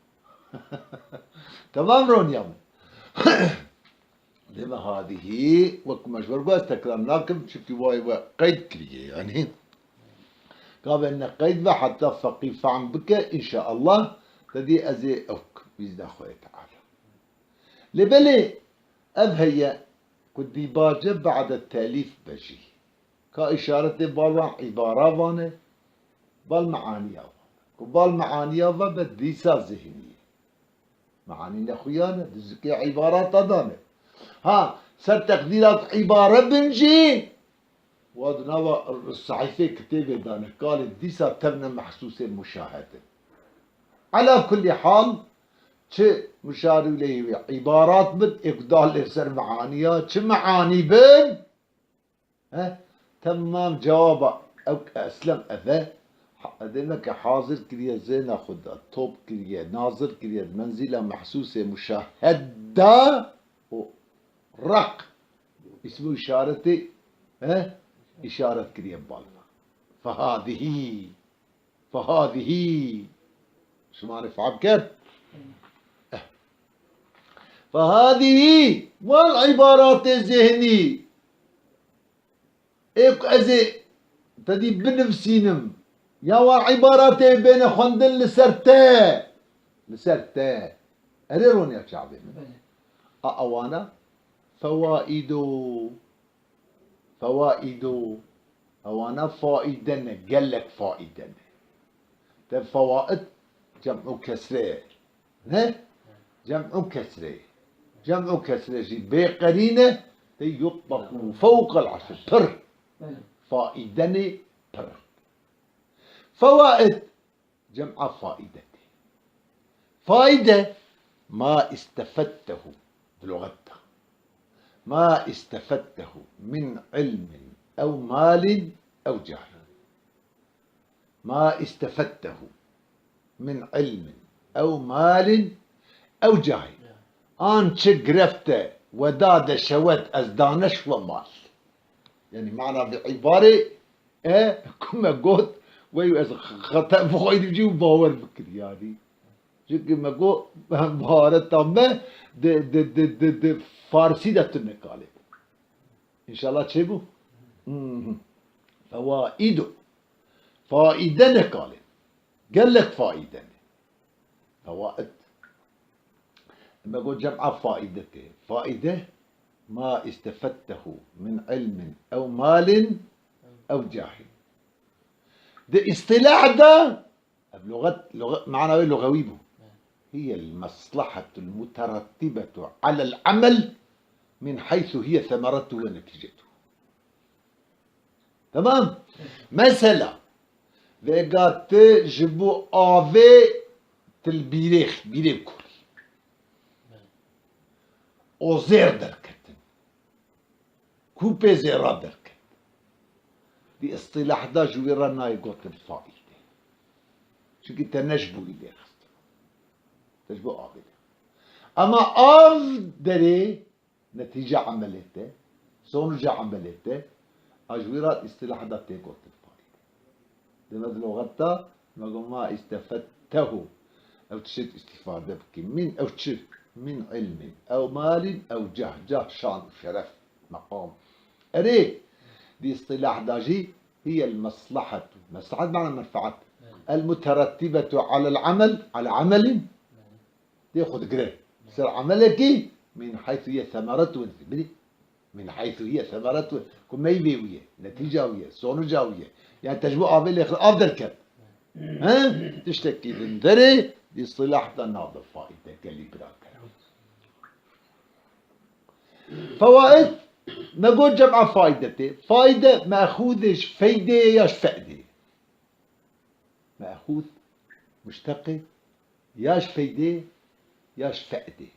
Tamam roniya min. Deme hadihî, wek me ji ber got, ez tekrar nakim, çimkî wayê we qeyd kiriye, yanî. Gavên ne qeyd be, heta feqî fehm bike, înşaallah, te dî ez ê ew kim, bîzna Xwedê Teala. Lê belê, ev heye ku dîbace ba'de telîf be jî. Ka îşaretê bal wan îbara vane, bal meaniya vane. Ku bal meaniya ve be dîsa zihnî ye. Meanî nexuyan e, dizikê îbarata dane. Ha, ser teqdîrat îbare bin jî, wa di nava sehîfê kitêbê dane. Kalê dîsa tevne mehsûsê muşahede. Ala kullî hal, çi muşarî leyî wê îbarat bin, ê ku da lê ser meaniya, çi meanî bin, He? Temam cewaba ew eslem ev e. Ha-, demek ki hazir kiriye zêna xwe de, top kiriye, nazir kiriye, menzîla mehsûsê muşahede û req îsmû îşaretê, he? Îşaret kiriye bal. Fehadihî. Fehadihî. Şima ne fehm kir? Eh. Fehadihî. Wan îbaratê zêhnî. Ê ku ez ê te dî binivsînim, ya wan îbaratê bêne xwendin li ser te, li ser te. Erê roniya çavê min. Belê. A ewana fewaido, fewaido, ewana faîde ne, gelek faîde ne. Te fewaid cem'u kesre ye. Ne? Cem'u kesre. Cem'u kesre jî bê qerîne, te yutlequ fewqel eşr. Pir. Belê. Faîdenê pir. Fewaid. Cem'a faîde tê. Faîde, ma istefedtehu. Di luxet de. Ma istefedtehu min ilmin ew malin ew cahî. Ma istefedtehu min ilmin ew malin ew cahî. An çi girefte we da de şewet ez daneş we mal. Yanî mana vê îbarê e ku me got, wey ez xete bixweydim jî û bawer bikir yanî. Çimkî me got, mahareta me di, di, di, di, di farsî de tune kalê. Înşallah çêbû? Mhm. Fewaidu. Faîde ne kalê. Gelek faîde ne. Fewaid. Me got cem'a faîde tê. Faîde ma istefedtehu min ilmin ew malin ew cahî. Di îstîlah de Ev luxet, luxe-, mana wê luxewî bû. Hiye l-meslehetul muterettibetu alel amel min heysu hiye semeretu ve neticetu. Tamam. Mesela, Vêga tu ji bo avê tu li bîrê, bîrê bikolî. O zêr derketin. Kûpê zêra derket. Di îstîlah de ji wî re nayê gotin faîde. Çimkî te ne ji bo wî lê xistin. Te ji bo avê lê. Ema av derê netîce emelê te, sonuca emelê te, a ji wî re îstîlah de tê gotin faîde. Deme di loxet de, me got ma îstefedtehu. Ew tişt îstîfade bikî. Min ew çi? Min ilmin, ew malin, ew cah. Cah şan û şeref, meqam. Erê, di îstîlah de jî hiye el meslehetu. Meslehet mana menfaat. El muterettibetu alel amel, ala amelin. Tê xwe digire. Ser emelekî min heythu ye semeretu, bilî. Min heythu hiye semeretu, ku meyvê wî ye, netîca wî ye, sonuca wî ye. Yani te ji bo avê lê xwe av derket. He? Tiştekî li derê, di îstîlah de nabe faîde gelî bira kerem. Fewaid, me got cem'a faîde tê. Faîde mexûzê ji feydê ye ya ji fe'dê ye. Mexûz, muşteqê, ya ji feydê, ya ji fe'dê.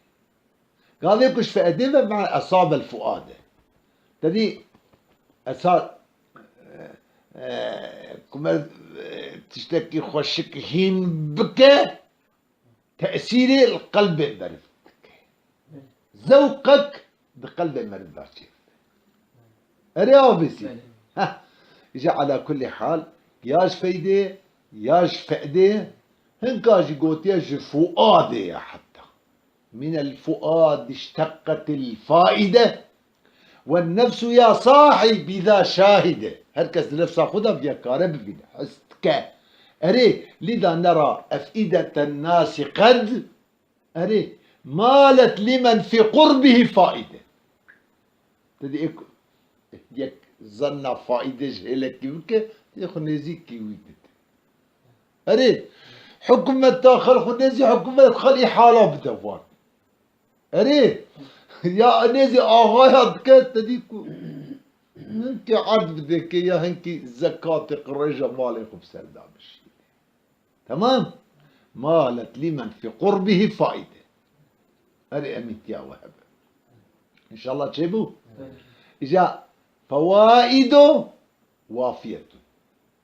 Gavê ku ji fe'dê ve, mane esabel fuade. Tedî esa-, e, e, ku me, e, tiştekî xweşik hîn bike, tesîrê li qelbê meriv dike. Zewqek di qelbê meriv de çêdike. Erê avêsî. Belê. Heh. Îja ala kulli hal, ya ji feydê, ya ji fe'dê, hinka jî gotiye ji fuadê ye heta. Minel fuad iştekketil faide. Wen nefsu ya sahî bîza şahide. Her kes di nefsa xwe de viyekare bibîne. His dike. Erê, lîda nera efîdeten nasi qed. Erê, malet limen fî qurbihî faide. Te dî ek, yek zanna faide ji hêlekî bike, tê xwe nêzîkî wî dide. Erê, hikûmeta xelq û nêzî hikûmet xelî hala bide wan. Erê, ya nêzî axaya dike, te dî ku hinkî erd bidekê ya hinkî zekatê qirêja malê xwe bi ser da bişîne. Tamam? Malet limen fî qurbihî faide. Erê emîtiya we hebe. Înşallah çêbû? Îja fewaido wafiyetun.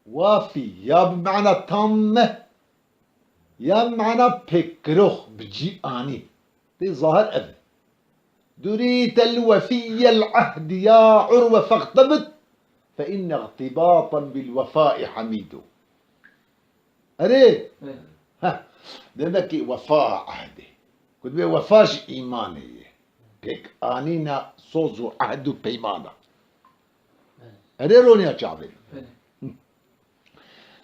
Wafî ya bi mana tamme, ya bi mana pêkgirox bi cî anî. Tê zahir ev e. Durîtel wefîyel ehdi ya urwe fextebit, fe inne îrtibatan bil wefai hemîdu. Erê. Heh. Demek ki wefa ehdê. Ku dibê wefa ji îmanê ye. Pêk anîna soz û ehd û peymana. Erê roniya çavê.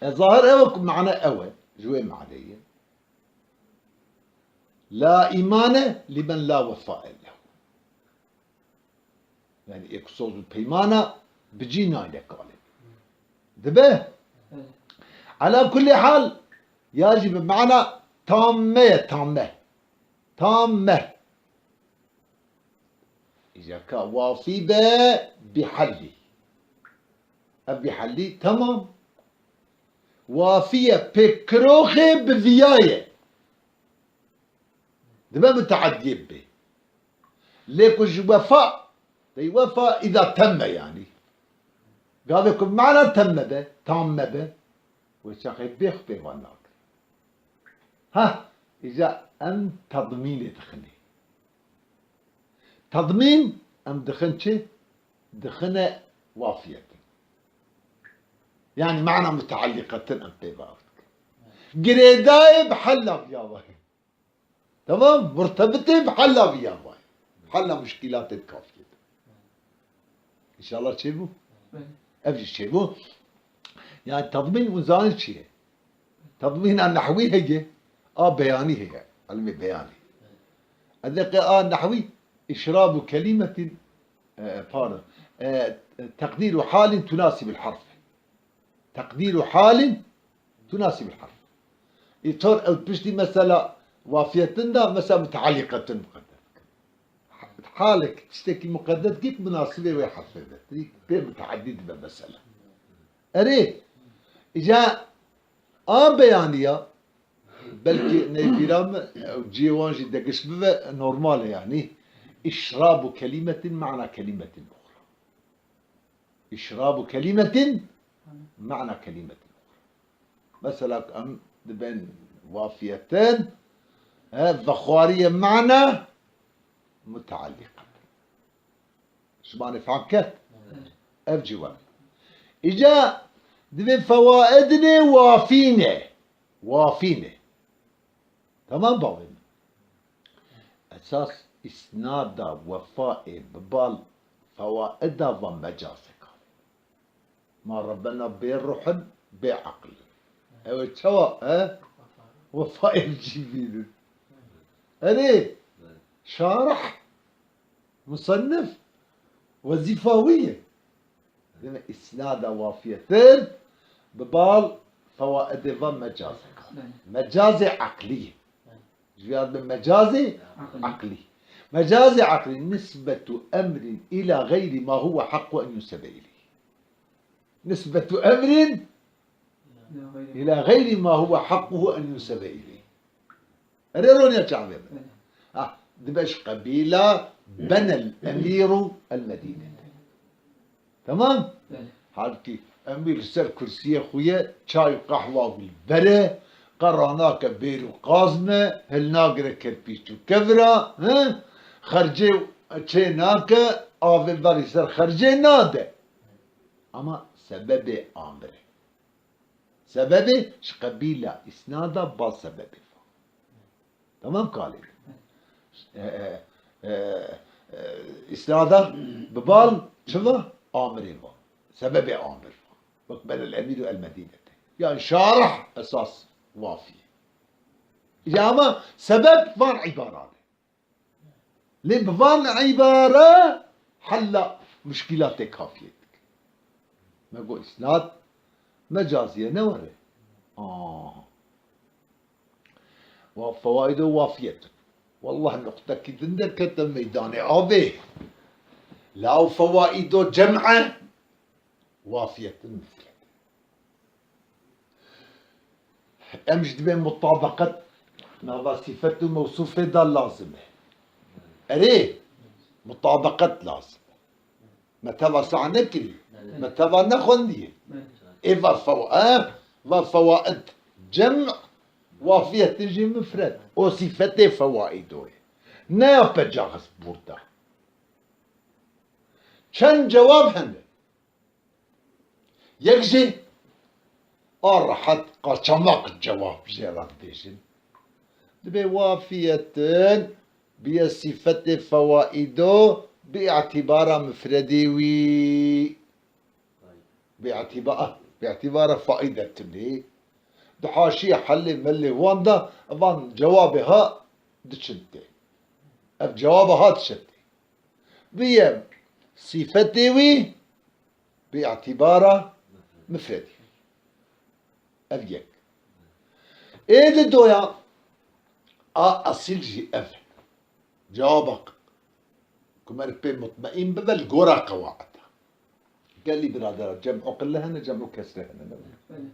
E, zahir ew e ku mane ew e. Ji wê maneyê. La îmane limen la wefae lehu. Yani ê ku soz û peymana bi cî nayne kalê. Dibe? Ala kulli hal, ya jî bi mana tamme ye, tamme. Tamme. Îja ka wafî be bihellî. Ev bihellî temam. Wafî ye, pêkgiroxê bi viya ye. Dibe mutaeddiyê bibê. Lê ku ji wefa, dey wefa îda temme yanî. Gavê ku mana temme be, tamme be, wê çaxê bê xwe pê van nake. Ha, îja em tadmînê dixinê. Tadmîn em dixin çi? Dixine wafiyetin. Yani mana mutaalliqetin em pê bav dikin. Girêdayê bi hella viya wayê. Tamam? Murtebitê bi hella viya wayê. Hella muşkîlatê kafiyê. Înşallah çêbû. Belê. Ev jî çêbû. Yani tadmîn hûn zanin çi ye? Tadmîna nehwî heye, a beyanî heye, ilmê beyanî. Edeqe a nehwî, işrabu kelimetin, e, pardon, e, teqdîru halin tunasibil harf. Teqdîru halin tunasibil harf. Îtor ew piştî mesela wafiyetin de mesela mutaalliqetin muqedder. Halek tiştekî muqedder kî munasibê wê harfê be. Pê mutaaddî dibe mesela. Erê, îca A beyaniya, belkî neyvîra min, ew cihê wan jî degiş bibe, normal e yanî. Îşrabu kelimetin ma'na kelimetin uxra. Îşrabu kelimetin ma'na kelimetin uxra. Mesela em dibên wafiyetin, he, vexwariyê ma'na mutealliqetin. Şima ne fam ket? Ev cî were. Îca divê fewaidinê wafî ne. Wafî ne. Tamam bavê min. Esas îsnada wefaê bi bal fewaida van mecazek a. Ma Rabbena bê ruhin, bê aqil. Ew ê çawa, he? Wefayê bi cî bînin. Erê, şarih, musannif, wezîfa wî ye. Deme îsnada wafiyetin bi bal fewaidê van mecazek a. Belê. Mecazê aqlî ye. Belê. Ji vê re dibê mecazê Aqlî. aqlî. Mecazê aqlî, nisbetu emrin ila xeyrî ma huwe haqqu en yunsebe ileyh. Nisbetu emrin ila xeyrî ma huwe haqquhu en yunsebe ileyh. Erê roniya çavê min. Belê. Ah, dibe ji qebîla benel emîru el medîne. Tamam? Belê. Halkî emîr li ser kursiyê xwe ye, çay û qehwa wî li ber e, qera nake bêr û qazme, hilnagire kerpîç û kevira, he? Xercê çê nake, avê verî ser xercê nade. Ama sebebê amir e. Sebebê ji qebîla îsnada bal sebebê va. Tamam kalê. E, e, e, e, îsnada bi bal çi va? Amirê va. Sebebê amir va. Wek benel emîru el medînete. Yani şarih esas wafî. Ya ama sebeb van îbaran e. Lê bi van îbare hella muşkîlatê kafiyê dike. Me got îsnad mecazî ye, ne were? Aa. Wa fewaido wafiyet. Wallah nuqtekî din derkete meydanê avê. La fewaido cem'e wafiyetin mufred. Em ji dibê mutabeqet nava sîfet û mewsûfê de lazim e. Erê, mutabeqet lazim e. Me teva sax nekirî. Me teva nexwendiye. Ê va fewa-, e? Va fewaid cem, wafiyetin jî mufred. O sîfetê fewaido ye. Ne ya pecaxist burada. Çend cewab hene. Yek jî a rehet qaçamak cewab jê re dibêjin. Dibê wafiyetin biye sîfetê fewaido bi îtîbara mifredê wî. Bi îtîba-, ah, bi îtîbara faidetinê. Di haşiye helê melê wan de van cewabê ha diçin tê. Ev cewaba ha diçin tê. Biye sîfetê wî bi îtîbara mifredî. Ev yek. Ê di doya a esîl jî ev e. Cewaba ku me pê mutmeîn bibe li gora qewaida. Gelî biradera cem'u qille hene, cem'u kesre hene, ne? Belê.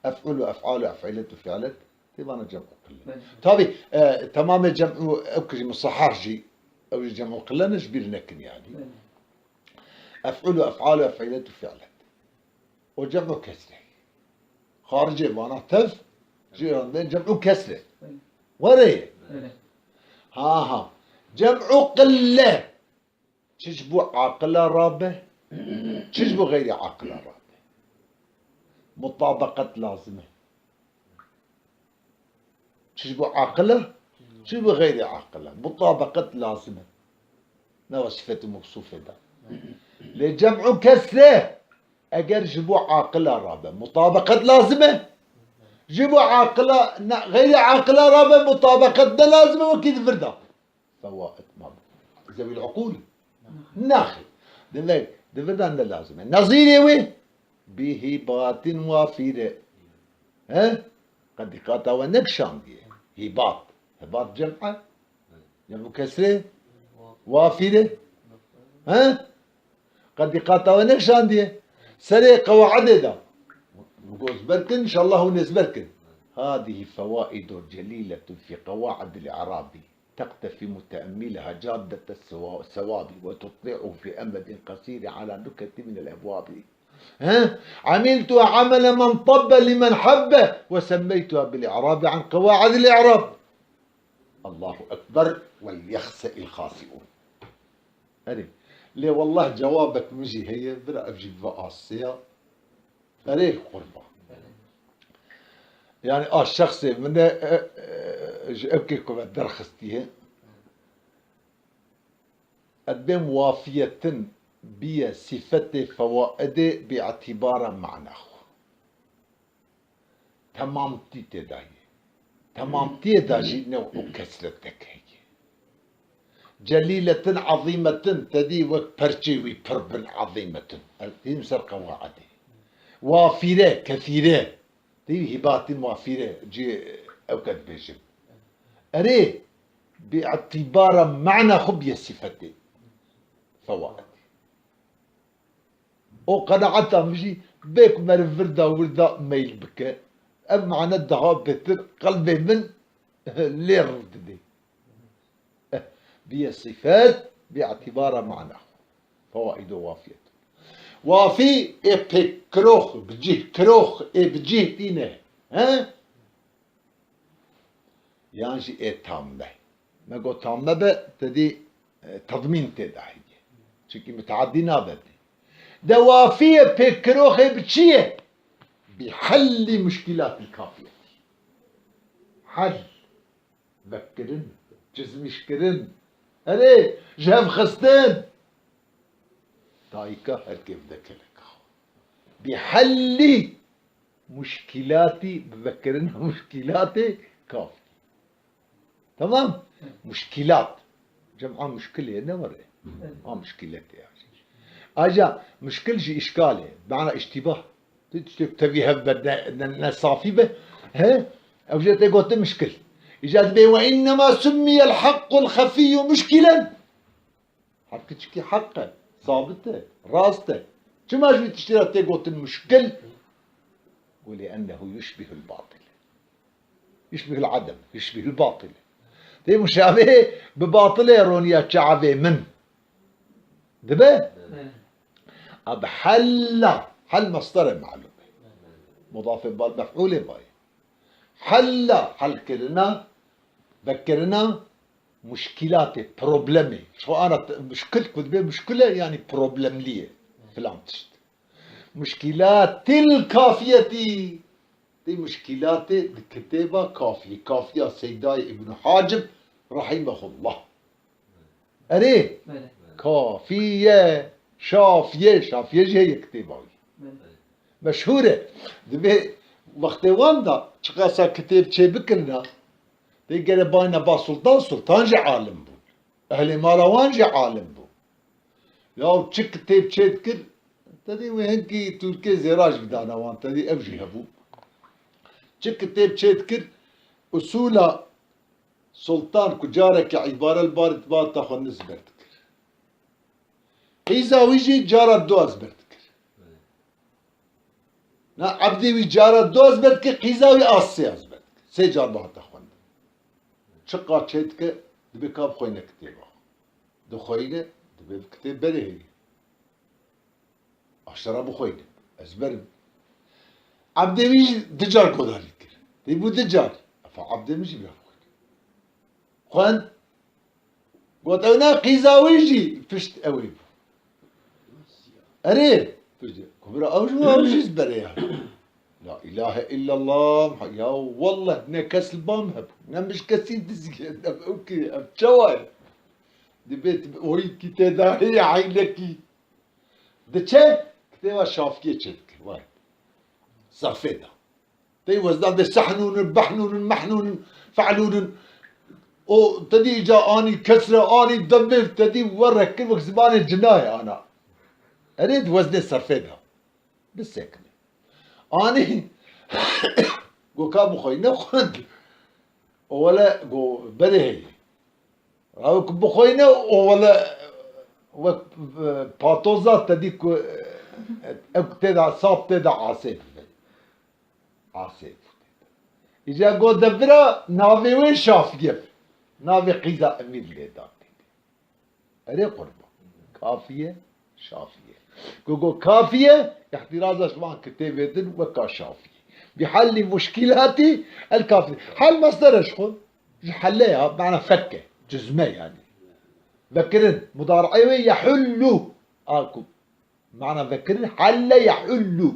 Ef'ul û ef'al û ef'ilet û fi'let tê vana cem'u qille. Belê. Tabî, e, temamê cem'u ew ku jî musahhah jî, ew jî cem'u qille ne, ji bîr nekin yanî. Belê. Ef'ul û ef'al û ef'ilet û fi'let. O cem'u kesre. Xaricê vana tev, jî randin cem'u kesre. Belê. Were ye. Belê. Ha ha. Cem'u qille. Çi ji bo aqila rabe, çi ji bo xeyrê aqila rabe. Mutabeqet lazim e. Çi ji bo aqila, çi ji bo xeyrê aqila. Mutabeqet lazim e. Nava sifet û mewsûfê de. Lê cem'u kesre, eger ji bo aqila rabe, mutabeqet lazim e. Ji bo aqila, ne, xeyrê aqila rabe, mutabeqet ne lazim e, wekî di vir de. Fewaid ma bi zewîl uqûl. Naxê. Demek, di vir de ne lazim e. Nezîrê wê, bi hîbatin wafîre. He? Qe dîqata we nekişandiye. Hîbat. Hîbat cem e. Cem û kesrê. Wafîre. He? Qe dîqata we nekişandiye. Serê qewaidê de. Ku ezber kin, înşallah hûn ezber kin. هذه فوائد جليلة في قواعد الإعراب تقتفي متأملها جادة السوا-، الصواب وتطلعه في أمد قصير على نكت من الأبواب. ها؟ عملتها عمل من طب لمن حب وسميتها بالإعراب عن قواعد الإعراب. الله أكبر وليخسئ الخاسئون. Erê. Lê wellah cewabek min jî heye, bira ev jî bibe asiya. Erê qurban. Yani a şexsê min e, e, e, ji evkê ku me derxistiye. Ez bêm wafiyetin biye sifetê fewaidê bi îtîbara mana xwe. Temamtî tê de ye. Temamtiyê de jî new û kesretek heye. Celîletin, ezîmetin, te dî wek perçê wî pir bin ezîmetin. Ev tîm ser qewaidê. Wafîre, kethîre. Tî hîbatî wafîre, cî ew ke dibêjin. Erê, bi îtîbara mana xwe biye sifetê. Fewaidê. O qenaeta min jî bê ku meriv vir da wir da meyl bike. Ev mane daha bêtir qelbê min lê riv didê. Eh, biye sifet, bi îtîbara mana xwe. Fewaido wafiyet. Wafî ê pêk kirox, bi cih kirox, ê bi cih tîne. He? Yan jî ê tam be. Me got tam nebe, te dî, e, tedmîn tê de heye. Çimkî miteadî nabe dî. De wafiyê pêkiroxê bi çi ye? Bi hellî muşkîlatî kafiyetî. Hel. Vekirin, cizmîşkirin. Erê, ji hev xistin. Dayika her kê bide keleka. Bi hellî muşkîlatî, bi vekirina muşkîlatê kafî. Tamam? Muşkîlat. Cem'a muşkilê ne were. A muşkîletê yani. Ayrıca muşkil jî işkal e. Mana iştibah. Tu tiştek tevî hev be, ne, ne, ne safî be. He? Ew jê tê gotin muşkil. Îca dibê ve innema summiyel haqqul xefiyyu muşkilen. Heq çikî heq e, sabit e, rast e. Çima ji wî tiştê re tê gotin muşkil? Û lê ennehu yuşbihul batil. Yuşbihul adem, yuşbihul batil. Tê muşabeh bi batilê roniya çavê min. Dibe? Hı. Ab hella, hel masdar e malum e. Mudafê bal mef'ulê bayê. Hella, hel kirina, vekirina, muşkîlatê, problemê. Ji xwe ana te-, muşkil ku dibê muşkil e, yanî problemlî ye. Filan tişt. Muşkîlatil kafiyetî. Tê muşkîlatê di kitêba Kafiyê. Kafiya Seydayê Îbn Hacib rahimehullah. Erê, Belê. Kafiye, Şafiye, Şafiye jî heye kitêba wî. Belê. Meşhûr e. Dibê wextê wan da çiqasa kitêb çêbikirina, dê gere bayna ba Sultan, Sultan jî alim bû. Ehlê mala wan jî alim bû. Ya çi kitêb çêdikir, te dî wê hinkî Tirkê zêra jî bidana wan, te dî ev jî hebû. Çi kitêb çêdikir, usûla Sultan ku carekê îbare li bar îtibata xwe nizber dikir. Qîza wî jî cara du ezber dikir. Na ebdê wî cara du ezber dikir, qîza wî a sê ezber dikir. Sê car bihate xwendin. Çiqa çê dike, dibê ka bixweyne kitêba. Dixweyne, dibê kitêb berê heye. Aştera bixweyne. Ez berim. Ebdê wî jî du car godarî kir. Tê bû du car. Efa ebdê min jî bira bixweyne. Xwend. Got, ew ne qîza wî jî pişt ew ê bû. Erê, tu jî, ku bira ew jî, ew jî ji berê ya. La ilahe illallah, ya wallah, ne kes li ba min hebû, ne min ji kesî dizî, ne ew kê, ev çawa ye? Dibê tu oyî kî tê de heye, eynekî. Diçe, kitêba Şafiyê çêdike, vay. Safê de. Tey wezdan de sehnûnin, behnûnin, mehnûnin, fe'lûnin. O te dî îca anî kesre, anî dembê, te dî were kir wek zimanê cinayê ana. Erê di weznê serfê de. Bisekine. Anî go ka bixweyne xwend. O wele go berê heye. Ew ku bixweyne, o wele wek, e, patoza te dî ku, e, ew tê de sap tê de asê dibe. Asê bû tê de. Îca got de bira navê wê Şafiye be. Navê qîza Emîr lê da tê de. Erê qurban. Kafiye, Şafiye. Ku got kafiye, îhtîraza ji wan kitêbê din weka Şafiye. Bi hellî muşkîlatî el kafiye. Hel mesdere ji xwe. Ji helle ya, mana fekke, cizme yani. Vekirin, mudarê wê yehullu. A ku mana vekirin, helle yehullu.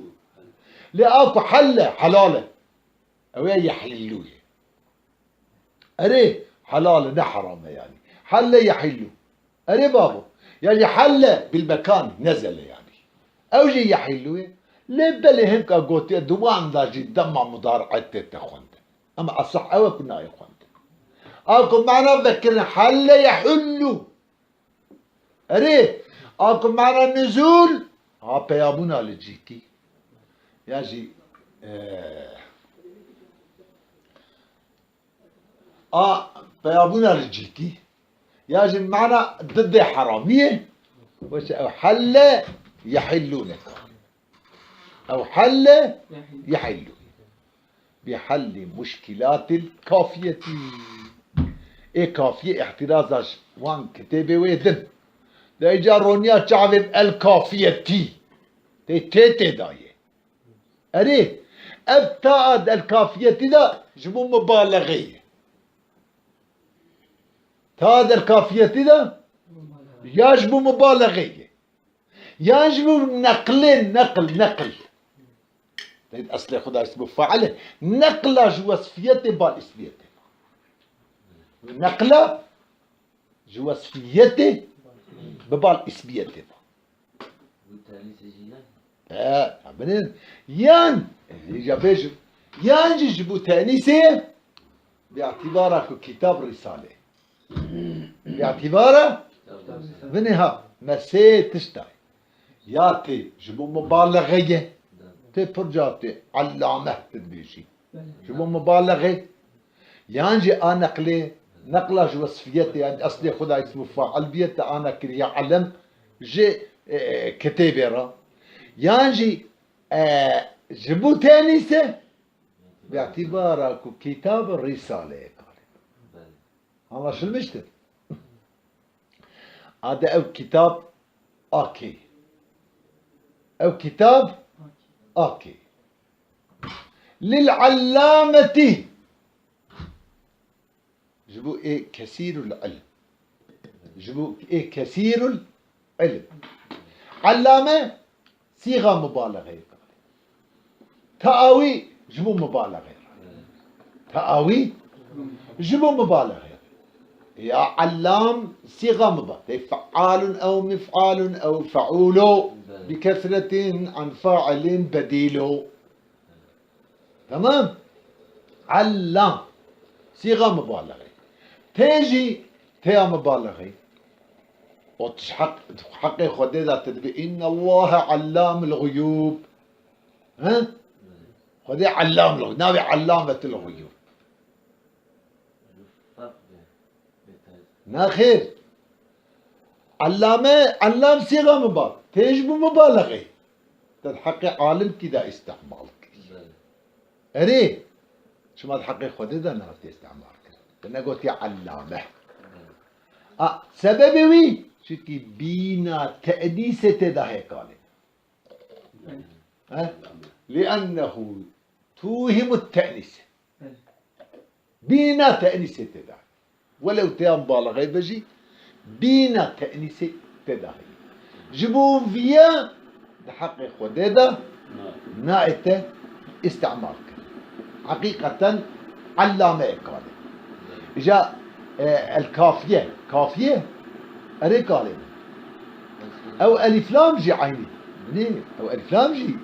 Lê a ku helle, helal e. Ew ê yehillu ye. Erê, helal e, ne heram e yani. Helle yehillu. Erê babo. Yani helle bil mekan nezele yani. Ew jî yehillu ye. Lê belê hinka gotiye di wan de jî dema mudarê tê te xwendin. Ama esah ew e ku nayê xwendin. A ku mana vekirin helle yehullu. Erê, a ku mana nuzul, ha peyabûna li cîkî. Ya jî, e, a peyabûna li cîkî. Ya jî mana didê heramiyê. Weşe ew helle yehillûne. Ew helle yehillu. Bi hellî muşkîlatil kafiyetî. Ê kafiye îhtîraza ji wan kitêbê wê din. De îca roniya çavên el kafiyetî. Tê tê tê dayê. Erê, ev ta ad el kafiyetî de ji bo mubalexê ye. Ta ad el kafiyetî de ya ji bo mubalexê ye. Yan ji bo neqlê, neql, neql. Eslê xwe da îsmû fail e. Neqla ji wesfiyetê bal îsmiyetê. Neqla ji wesfiyetê bi bal îsmiyetê. He, binêrin. Yan, îca bêjim, yan jî ji bo tenîsê, bi îtîbara ku kitab Rîsale. Bi îtîbara binê ha, me sê tişt dayê. Ya tê ji bo mubalexê ye, tê pir ca tê ellame tu dibêjî. Ji bo mubalexê, yan jî a neqlê, neqla ji wesfiyetê, yani eslê xwe da îsmû fail bûye, te ana kiriye elem ji, e, e, kitêbê re. Yan jî, e, ji bo tenîsê, bi îtîbara ku kitab Rîsaleyê kar e. Anlaşılmıştır. Ade ev kitab akê. Ev kitab akê. Lil allameti. Ji bo ê kesîrul ilm. Ji bo ê kesîrul ilm. Allame sîxa mubalexeyê kare. Teawî ji bo mubalexê re. Teawî ji bo mubalexê re. Ya allam sîxa muba-, tê fealun ew mif'alun ew fe'ulo bi kesretin an failin bedîlo. Tamam? Allam. Sîxa mubalexê. Tê jî têya mubalexê. O tu ji heq-, heqê Xwedê de tu dibê, "Innallaha allamul guyub." He? Xwedê allamul guyub. Navê allametul guyub. Naxêr. Allame, allam sîxa mubal-, tê ji bo mubalexê. Te di heqê alimkî de îstihmal kir. Belê. Erê, çima di heqê Xwedê de nehatiye îstihmal kir. Te negotiye allame. Belê. A, sebebê wî, çunkî bîna tenîsê tê de hêkalê. Belê. He? Li'ennehu tuhimu tenîs. Belê. Bîna tenîsê tê de. Welew têya mubalexeyê be jî, bîna tenîsê tê de heye. Ji bo viya di heqê Xwedê de naête îstimal kirin. Heqîqeten ellameyê kar e. Îja, e, el kafiye, kafiye, erê kar e. Ew elîflam jî eynî. Nê, ew elîflam jî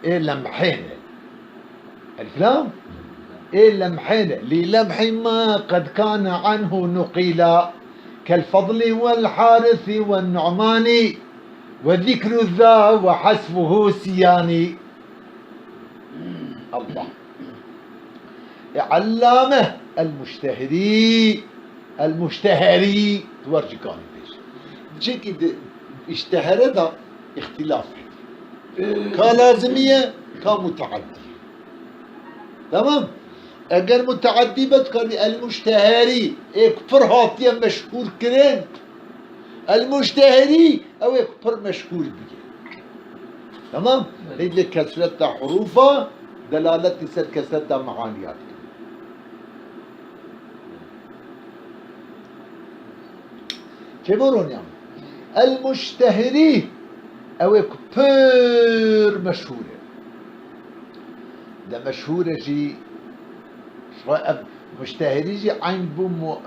ê lemhê ne. Elîflam ê lemhê ne. Li lemhi ma qed kane anhu nuqîla. Kel Fedlî wel Harisi wen Nu'manî ve zîkru za ve hasfuhu siyanî. Allah. E, Allame el-Muştehirî, el-Muşteherî, tu wer cikanî bêj. Çekî di iştehere de îxtîlaf heye. Ka lazimî ye, ka muteaddî ye. Tamam. Eger muteadî be, dikarî el-muşteherî, ê ku pir hatiye meşhûr kirin. El-muşteherî, ew ê ku pir meşhûr bûye. Tamam? Belê. Hêdî kesreta hurûfa, delaletî ser kesreta meaniya dike. Çêbû ronîya min. El-muşteherî, ew ê ku pir meşhûr e. De meşhûr e jî, ji xwe ev muşteherî jî eyn bû mu-,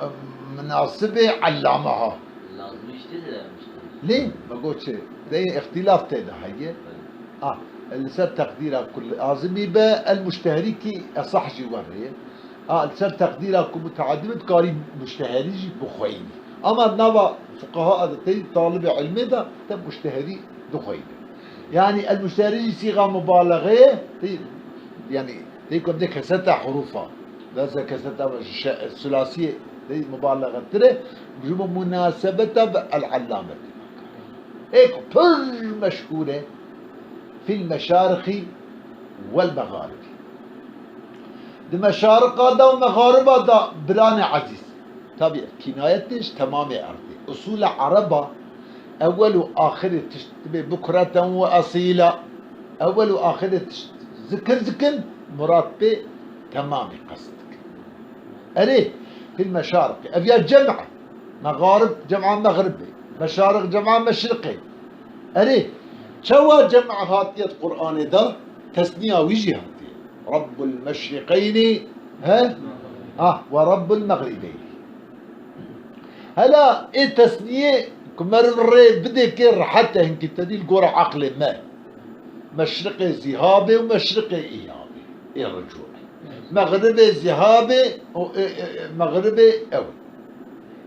munasibê ellame ha. Lazimî jî tê de muşteherî. Lê, me got çi? De îxtîlaf tê de heye. Belê. A, li ser teqdîra ku lazimî be, el-muşteherî kî esah jî were ye. A, li ser teqdîra ku muteadî be, dikarî muşteherî jî bixweyî. Ama nava fuqaha de tê, talibê ilmê de te muşteherî dixweyî. Yani el-muşteherî jî sîxa mubalexê ye, tê, yani tê ku em dê kesreta hurûfa, dase kesreta şe-, sulasiyê tê mubalexetir e, ji bo munasebeta bi el-allametî. Ê ku pir meşhûr e, fîl meşarixî wel mexaribî. Di meşariqa da û mexariba da, biranê ezîz. Tabî, kînayetê ji temamê erdê. Usûla ereba, ewel û axirê tişt dibê bukreten we asîla. Ewel û axirê tişt zikir zikin, murad pê temamê qest dikin. Erê, fîl meşariqî. Ev ya cem e. Mexarib cema mexribê. Meşariq cema meşriqê. Erê, çawa cem hatiye di Qur'anê de? Tesniya wî jî hatiye. Rabbul meşriqeynî, he? Ah, ve Rabbul mexribeynî. Hela ê tesniyê ku meriv rê bidê kê rehet e hinkî tedî li gora eqlê me. Meşriqê zîhabê û meşriqê îhabê. Ê ricû e. Mexribê zîhabê û, e, e, e, mexribê ew.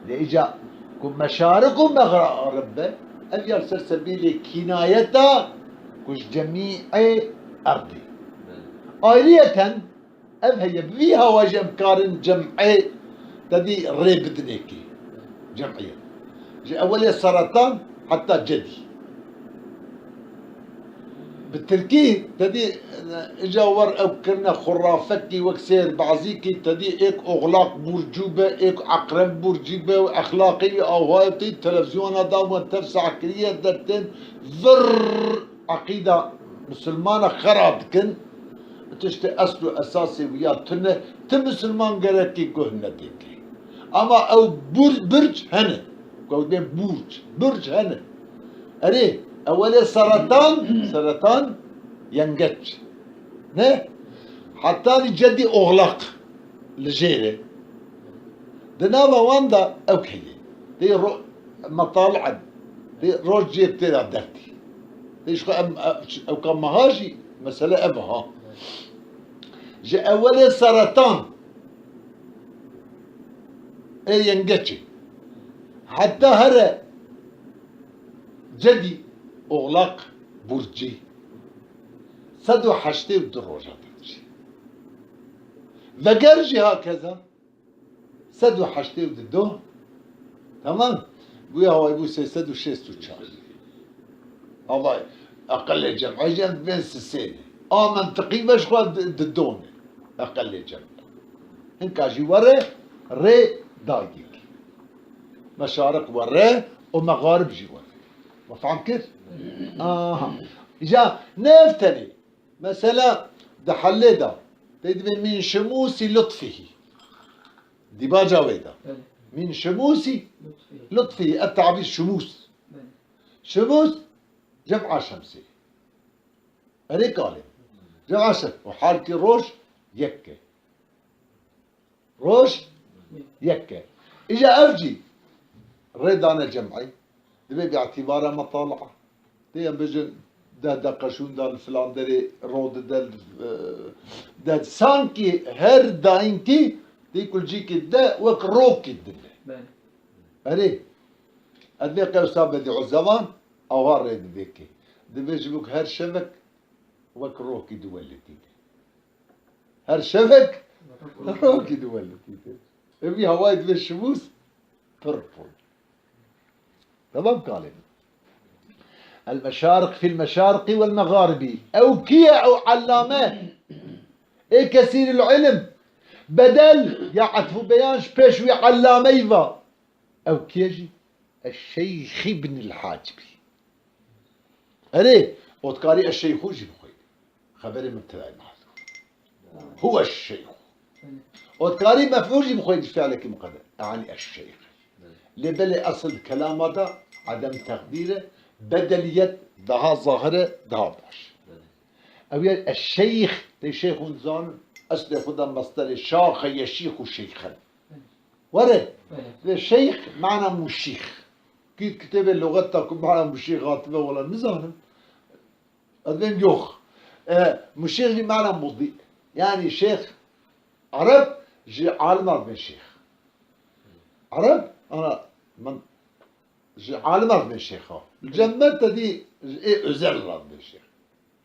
Lê îca ku meşarik û mexarib be, ev ya li ser sebîlê kînayeta ku ji cemîê erdê. Ayriyeten, ev heye, bi vî hawa jî em karin cem'ê tedî rê bidinê kê. Cem'iyet. Ji ewelê seretan heta cedî. Bi tirkî tedî, îca wer ew kirine xurafekî wek sêr bazîkî tedî êk oxlaq burcû be, êk eqreb burcî be û exlaqê wî awayê tê televizyona da wan tevsa kiriye dertên vir eqîda misilmana xera dikin. Tiştê esl û esasê wî ya tune, ti misilman gerekî guh nedê kê. Ama ew bur-, birc hene. Ku ew dibên burc, birc hene. Erê, ewelê seretan, seretan yengeç. Ne? Heta nî cedî oxlaq li jêr e. Di nava wan de ew heye. Tê ro-, metali'e, tê roj cê tê de dertî. Tê ji xwe em, ew ka meha jî mesele ev ha. Ji ewelê seretan ê yengeçê heta here cedî oxlaq burcî sed û heştê û du roja dertî. Veger jî hakeza sed û heştê û du. Tamam. Bûye hawayî bû sê sed û şêst û çar. Havay, eqelê cem'ê jî em bên sisê ne. A mentiqî ve ji xwe di, di do ne. Eqelê cem'ê. Hinka jî were rê dagî. Meşariq were û mexarib jî were. Me fehm kir? Aha. Îca ne ev tenê. Mesela di helê de tê dibê min şimûsî lutfihî. Dîbaca wê de. Belê. Min şimûsî lutfihî. Lutfihî. Ev tabîr şimûs. Belê. Şimûs cem'a şemsê. Erê kalê. Cem'a şems. Û halkî roj yek e. Roj yek e. Îja ev jî rê dane cem'ê. Dibê bi îtîbara metali'a. Tê em bêjin deh deqe şûnda li filan derê ro dide, e, de sankî her dayînkî tê kulcîkê de wek rokî dide. Belê. Erê. Ez vê qewsa Bedîuzzeman awa rê didê kê. Dibê ji bo her şevek wek rokî diwelitîne. Her şevek rokî diwelitîne. Evî hawayê divê şimûs pir pûl. Tamam kalê. El meşariq fîl meşariqî wel mexaribî. Ew kî ye ew ellame? Ê kesîril ilm. Bedel ya etf û beyan ji pêş wî ellameyî va. Ew kê jî? Eşşeyx Îbnil Hac bî. Erê, o dikarî eşşeyxû jî bixwînî. Xeberê min tevayî mehzûr. Huwe eşşeyxû. O dikarî mef'ûl jî bixwînî ji fi'lekî muqedder. Yanî eşşeyx. Lê belê esil di kelama de edem teqdîr e, bedeliyet daha zahir e, daha baş. Ew ya eşşeyx, tê şeyx hûn dizanin, eslê xwe de mesderê şaxe yeşîx û şeyxin. Were, lê şeyx mana muşîx. Kî kitêbê luxet de ku mana muşîx hatibe wela nizanim. Ez bên yox. E, muşîx jî mana mudî. Yanî şeyx, Ereb ji alima dibên şeyx. Ereb, ana, min ji alima dibên şeyxa. Li cem me te dî ji ê özel re dibên şeyx.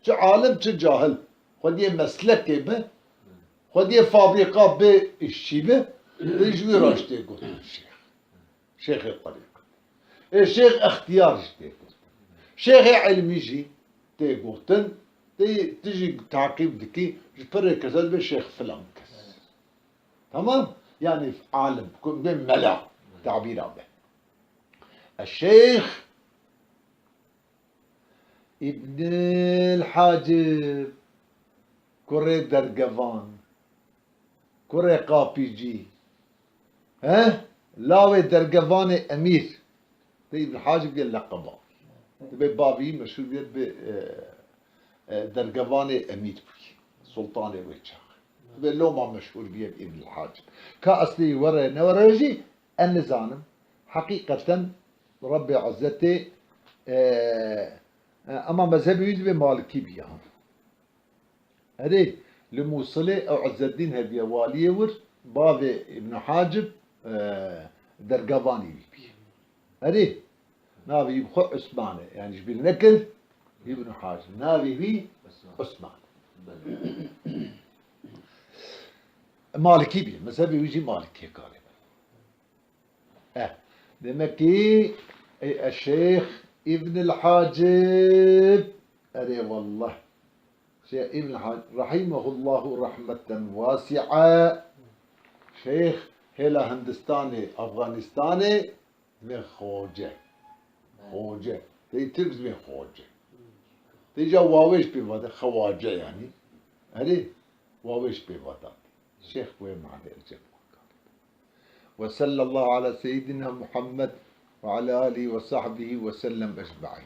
Çi alim, çi cahil. Xwediyê meslekê be, xwediyê fabrîka bê, îşçî be, tê ji wî re jî tê gotin şeyx. Şêxê terîqetê. Ê şêx extiyar jî tê gotin. Şêxê ilmî jî tê gotin. Tê, tu jî teqîb dikî, ji pirê kese dibe şêx filan kes. Tamam? Yanî alim, ku bê mela, tabîra be. Eşşeyx Îbnil Hacib, kurê Dergevan, kurê Qapîcî, he? Lawê Dergevanê Emîr. Te Îbnil Hacib yê leqeba. Dibê bavî meşhûr bîye bi, e, e, Dergevanê Emîr bûyî. Sultanê wê çaxê. Dibê loma meşhûr bîye bi Îbnil Hacib. Ka eslî were newere jî ez nizanim. Heqîqeten Rebbê Izzetê, e, e, ema mezhebê wî dibê Malikî bîya. Erê, li Mûsilê ew Izzeddîn hediye waliyê wir, bavê Îbn Hacib, e, dergevanî wî bî. Erê, navê wî bi xwe Usman e. Yanî ji bîr nekir, Îbn Hacib. Navê wî Usman. Usman. Belê. Malikî bî. Mezhebê wî jî Malikî ye karê. Eh, demek ki, ey, Eşşeyx Îbnil Hacib, erê wallah. Şeyh Îbn Hacib, rahimehullahu rahmeten wasi'a. Şeyh hêla Hindistanê, Afganistanê, dibê xoce. Xoce. Tey Tirk dibê xoce. Tey ca wawêj pê vate, xewace yani. Erê, wawêj pê vate. Şeyh bu mane ercep. Ve sallallahu ala seyyidina Muhammed ve ala alihi ve sahbihi ve sellem ecmaîn.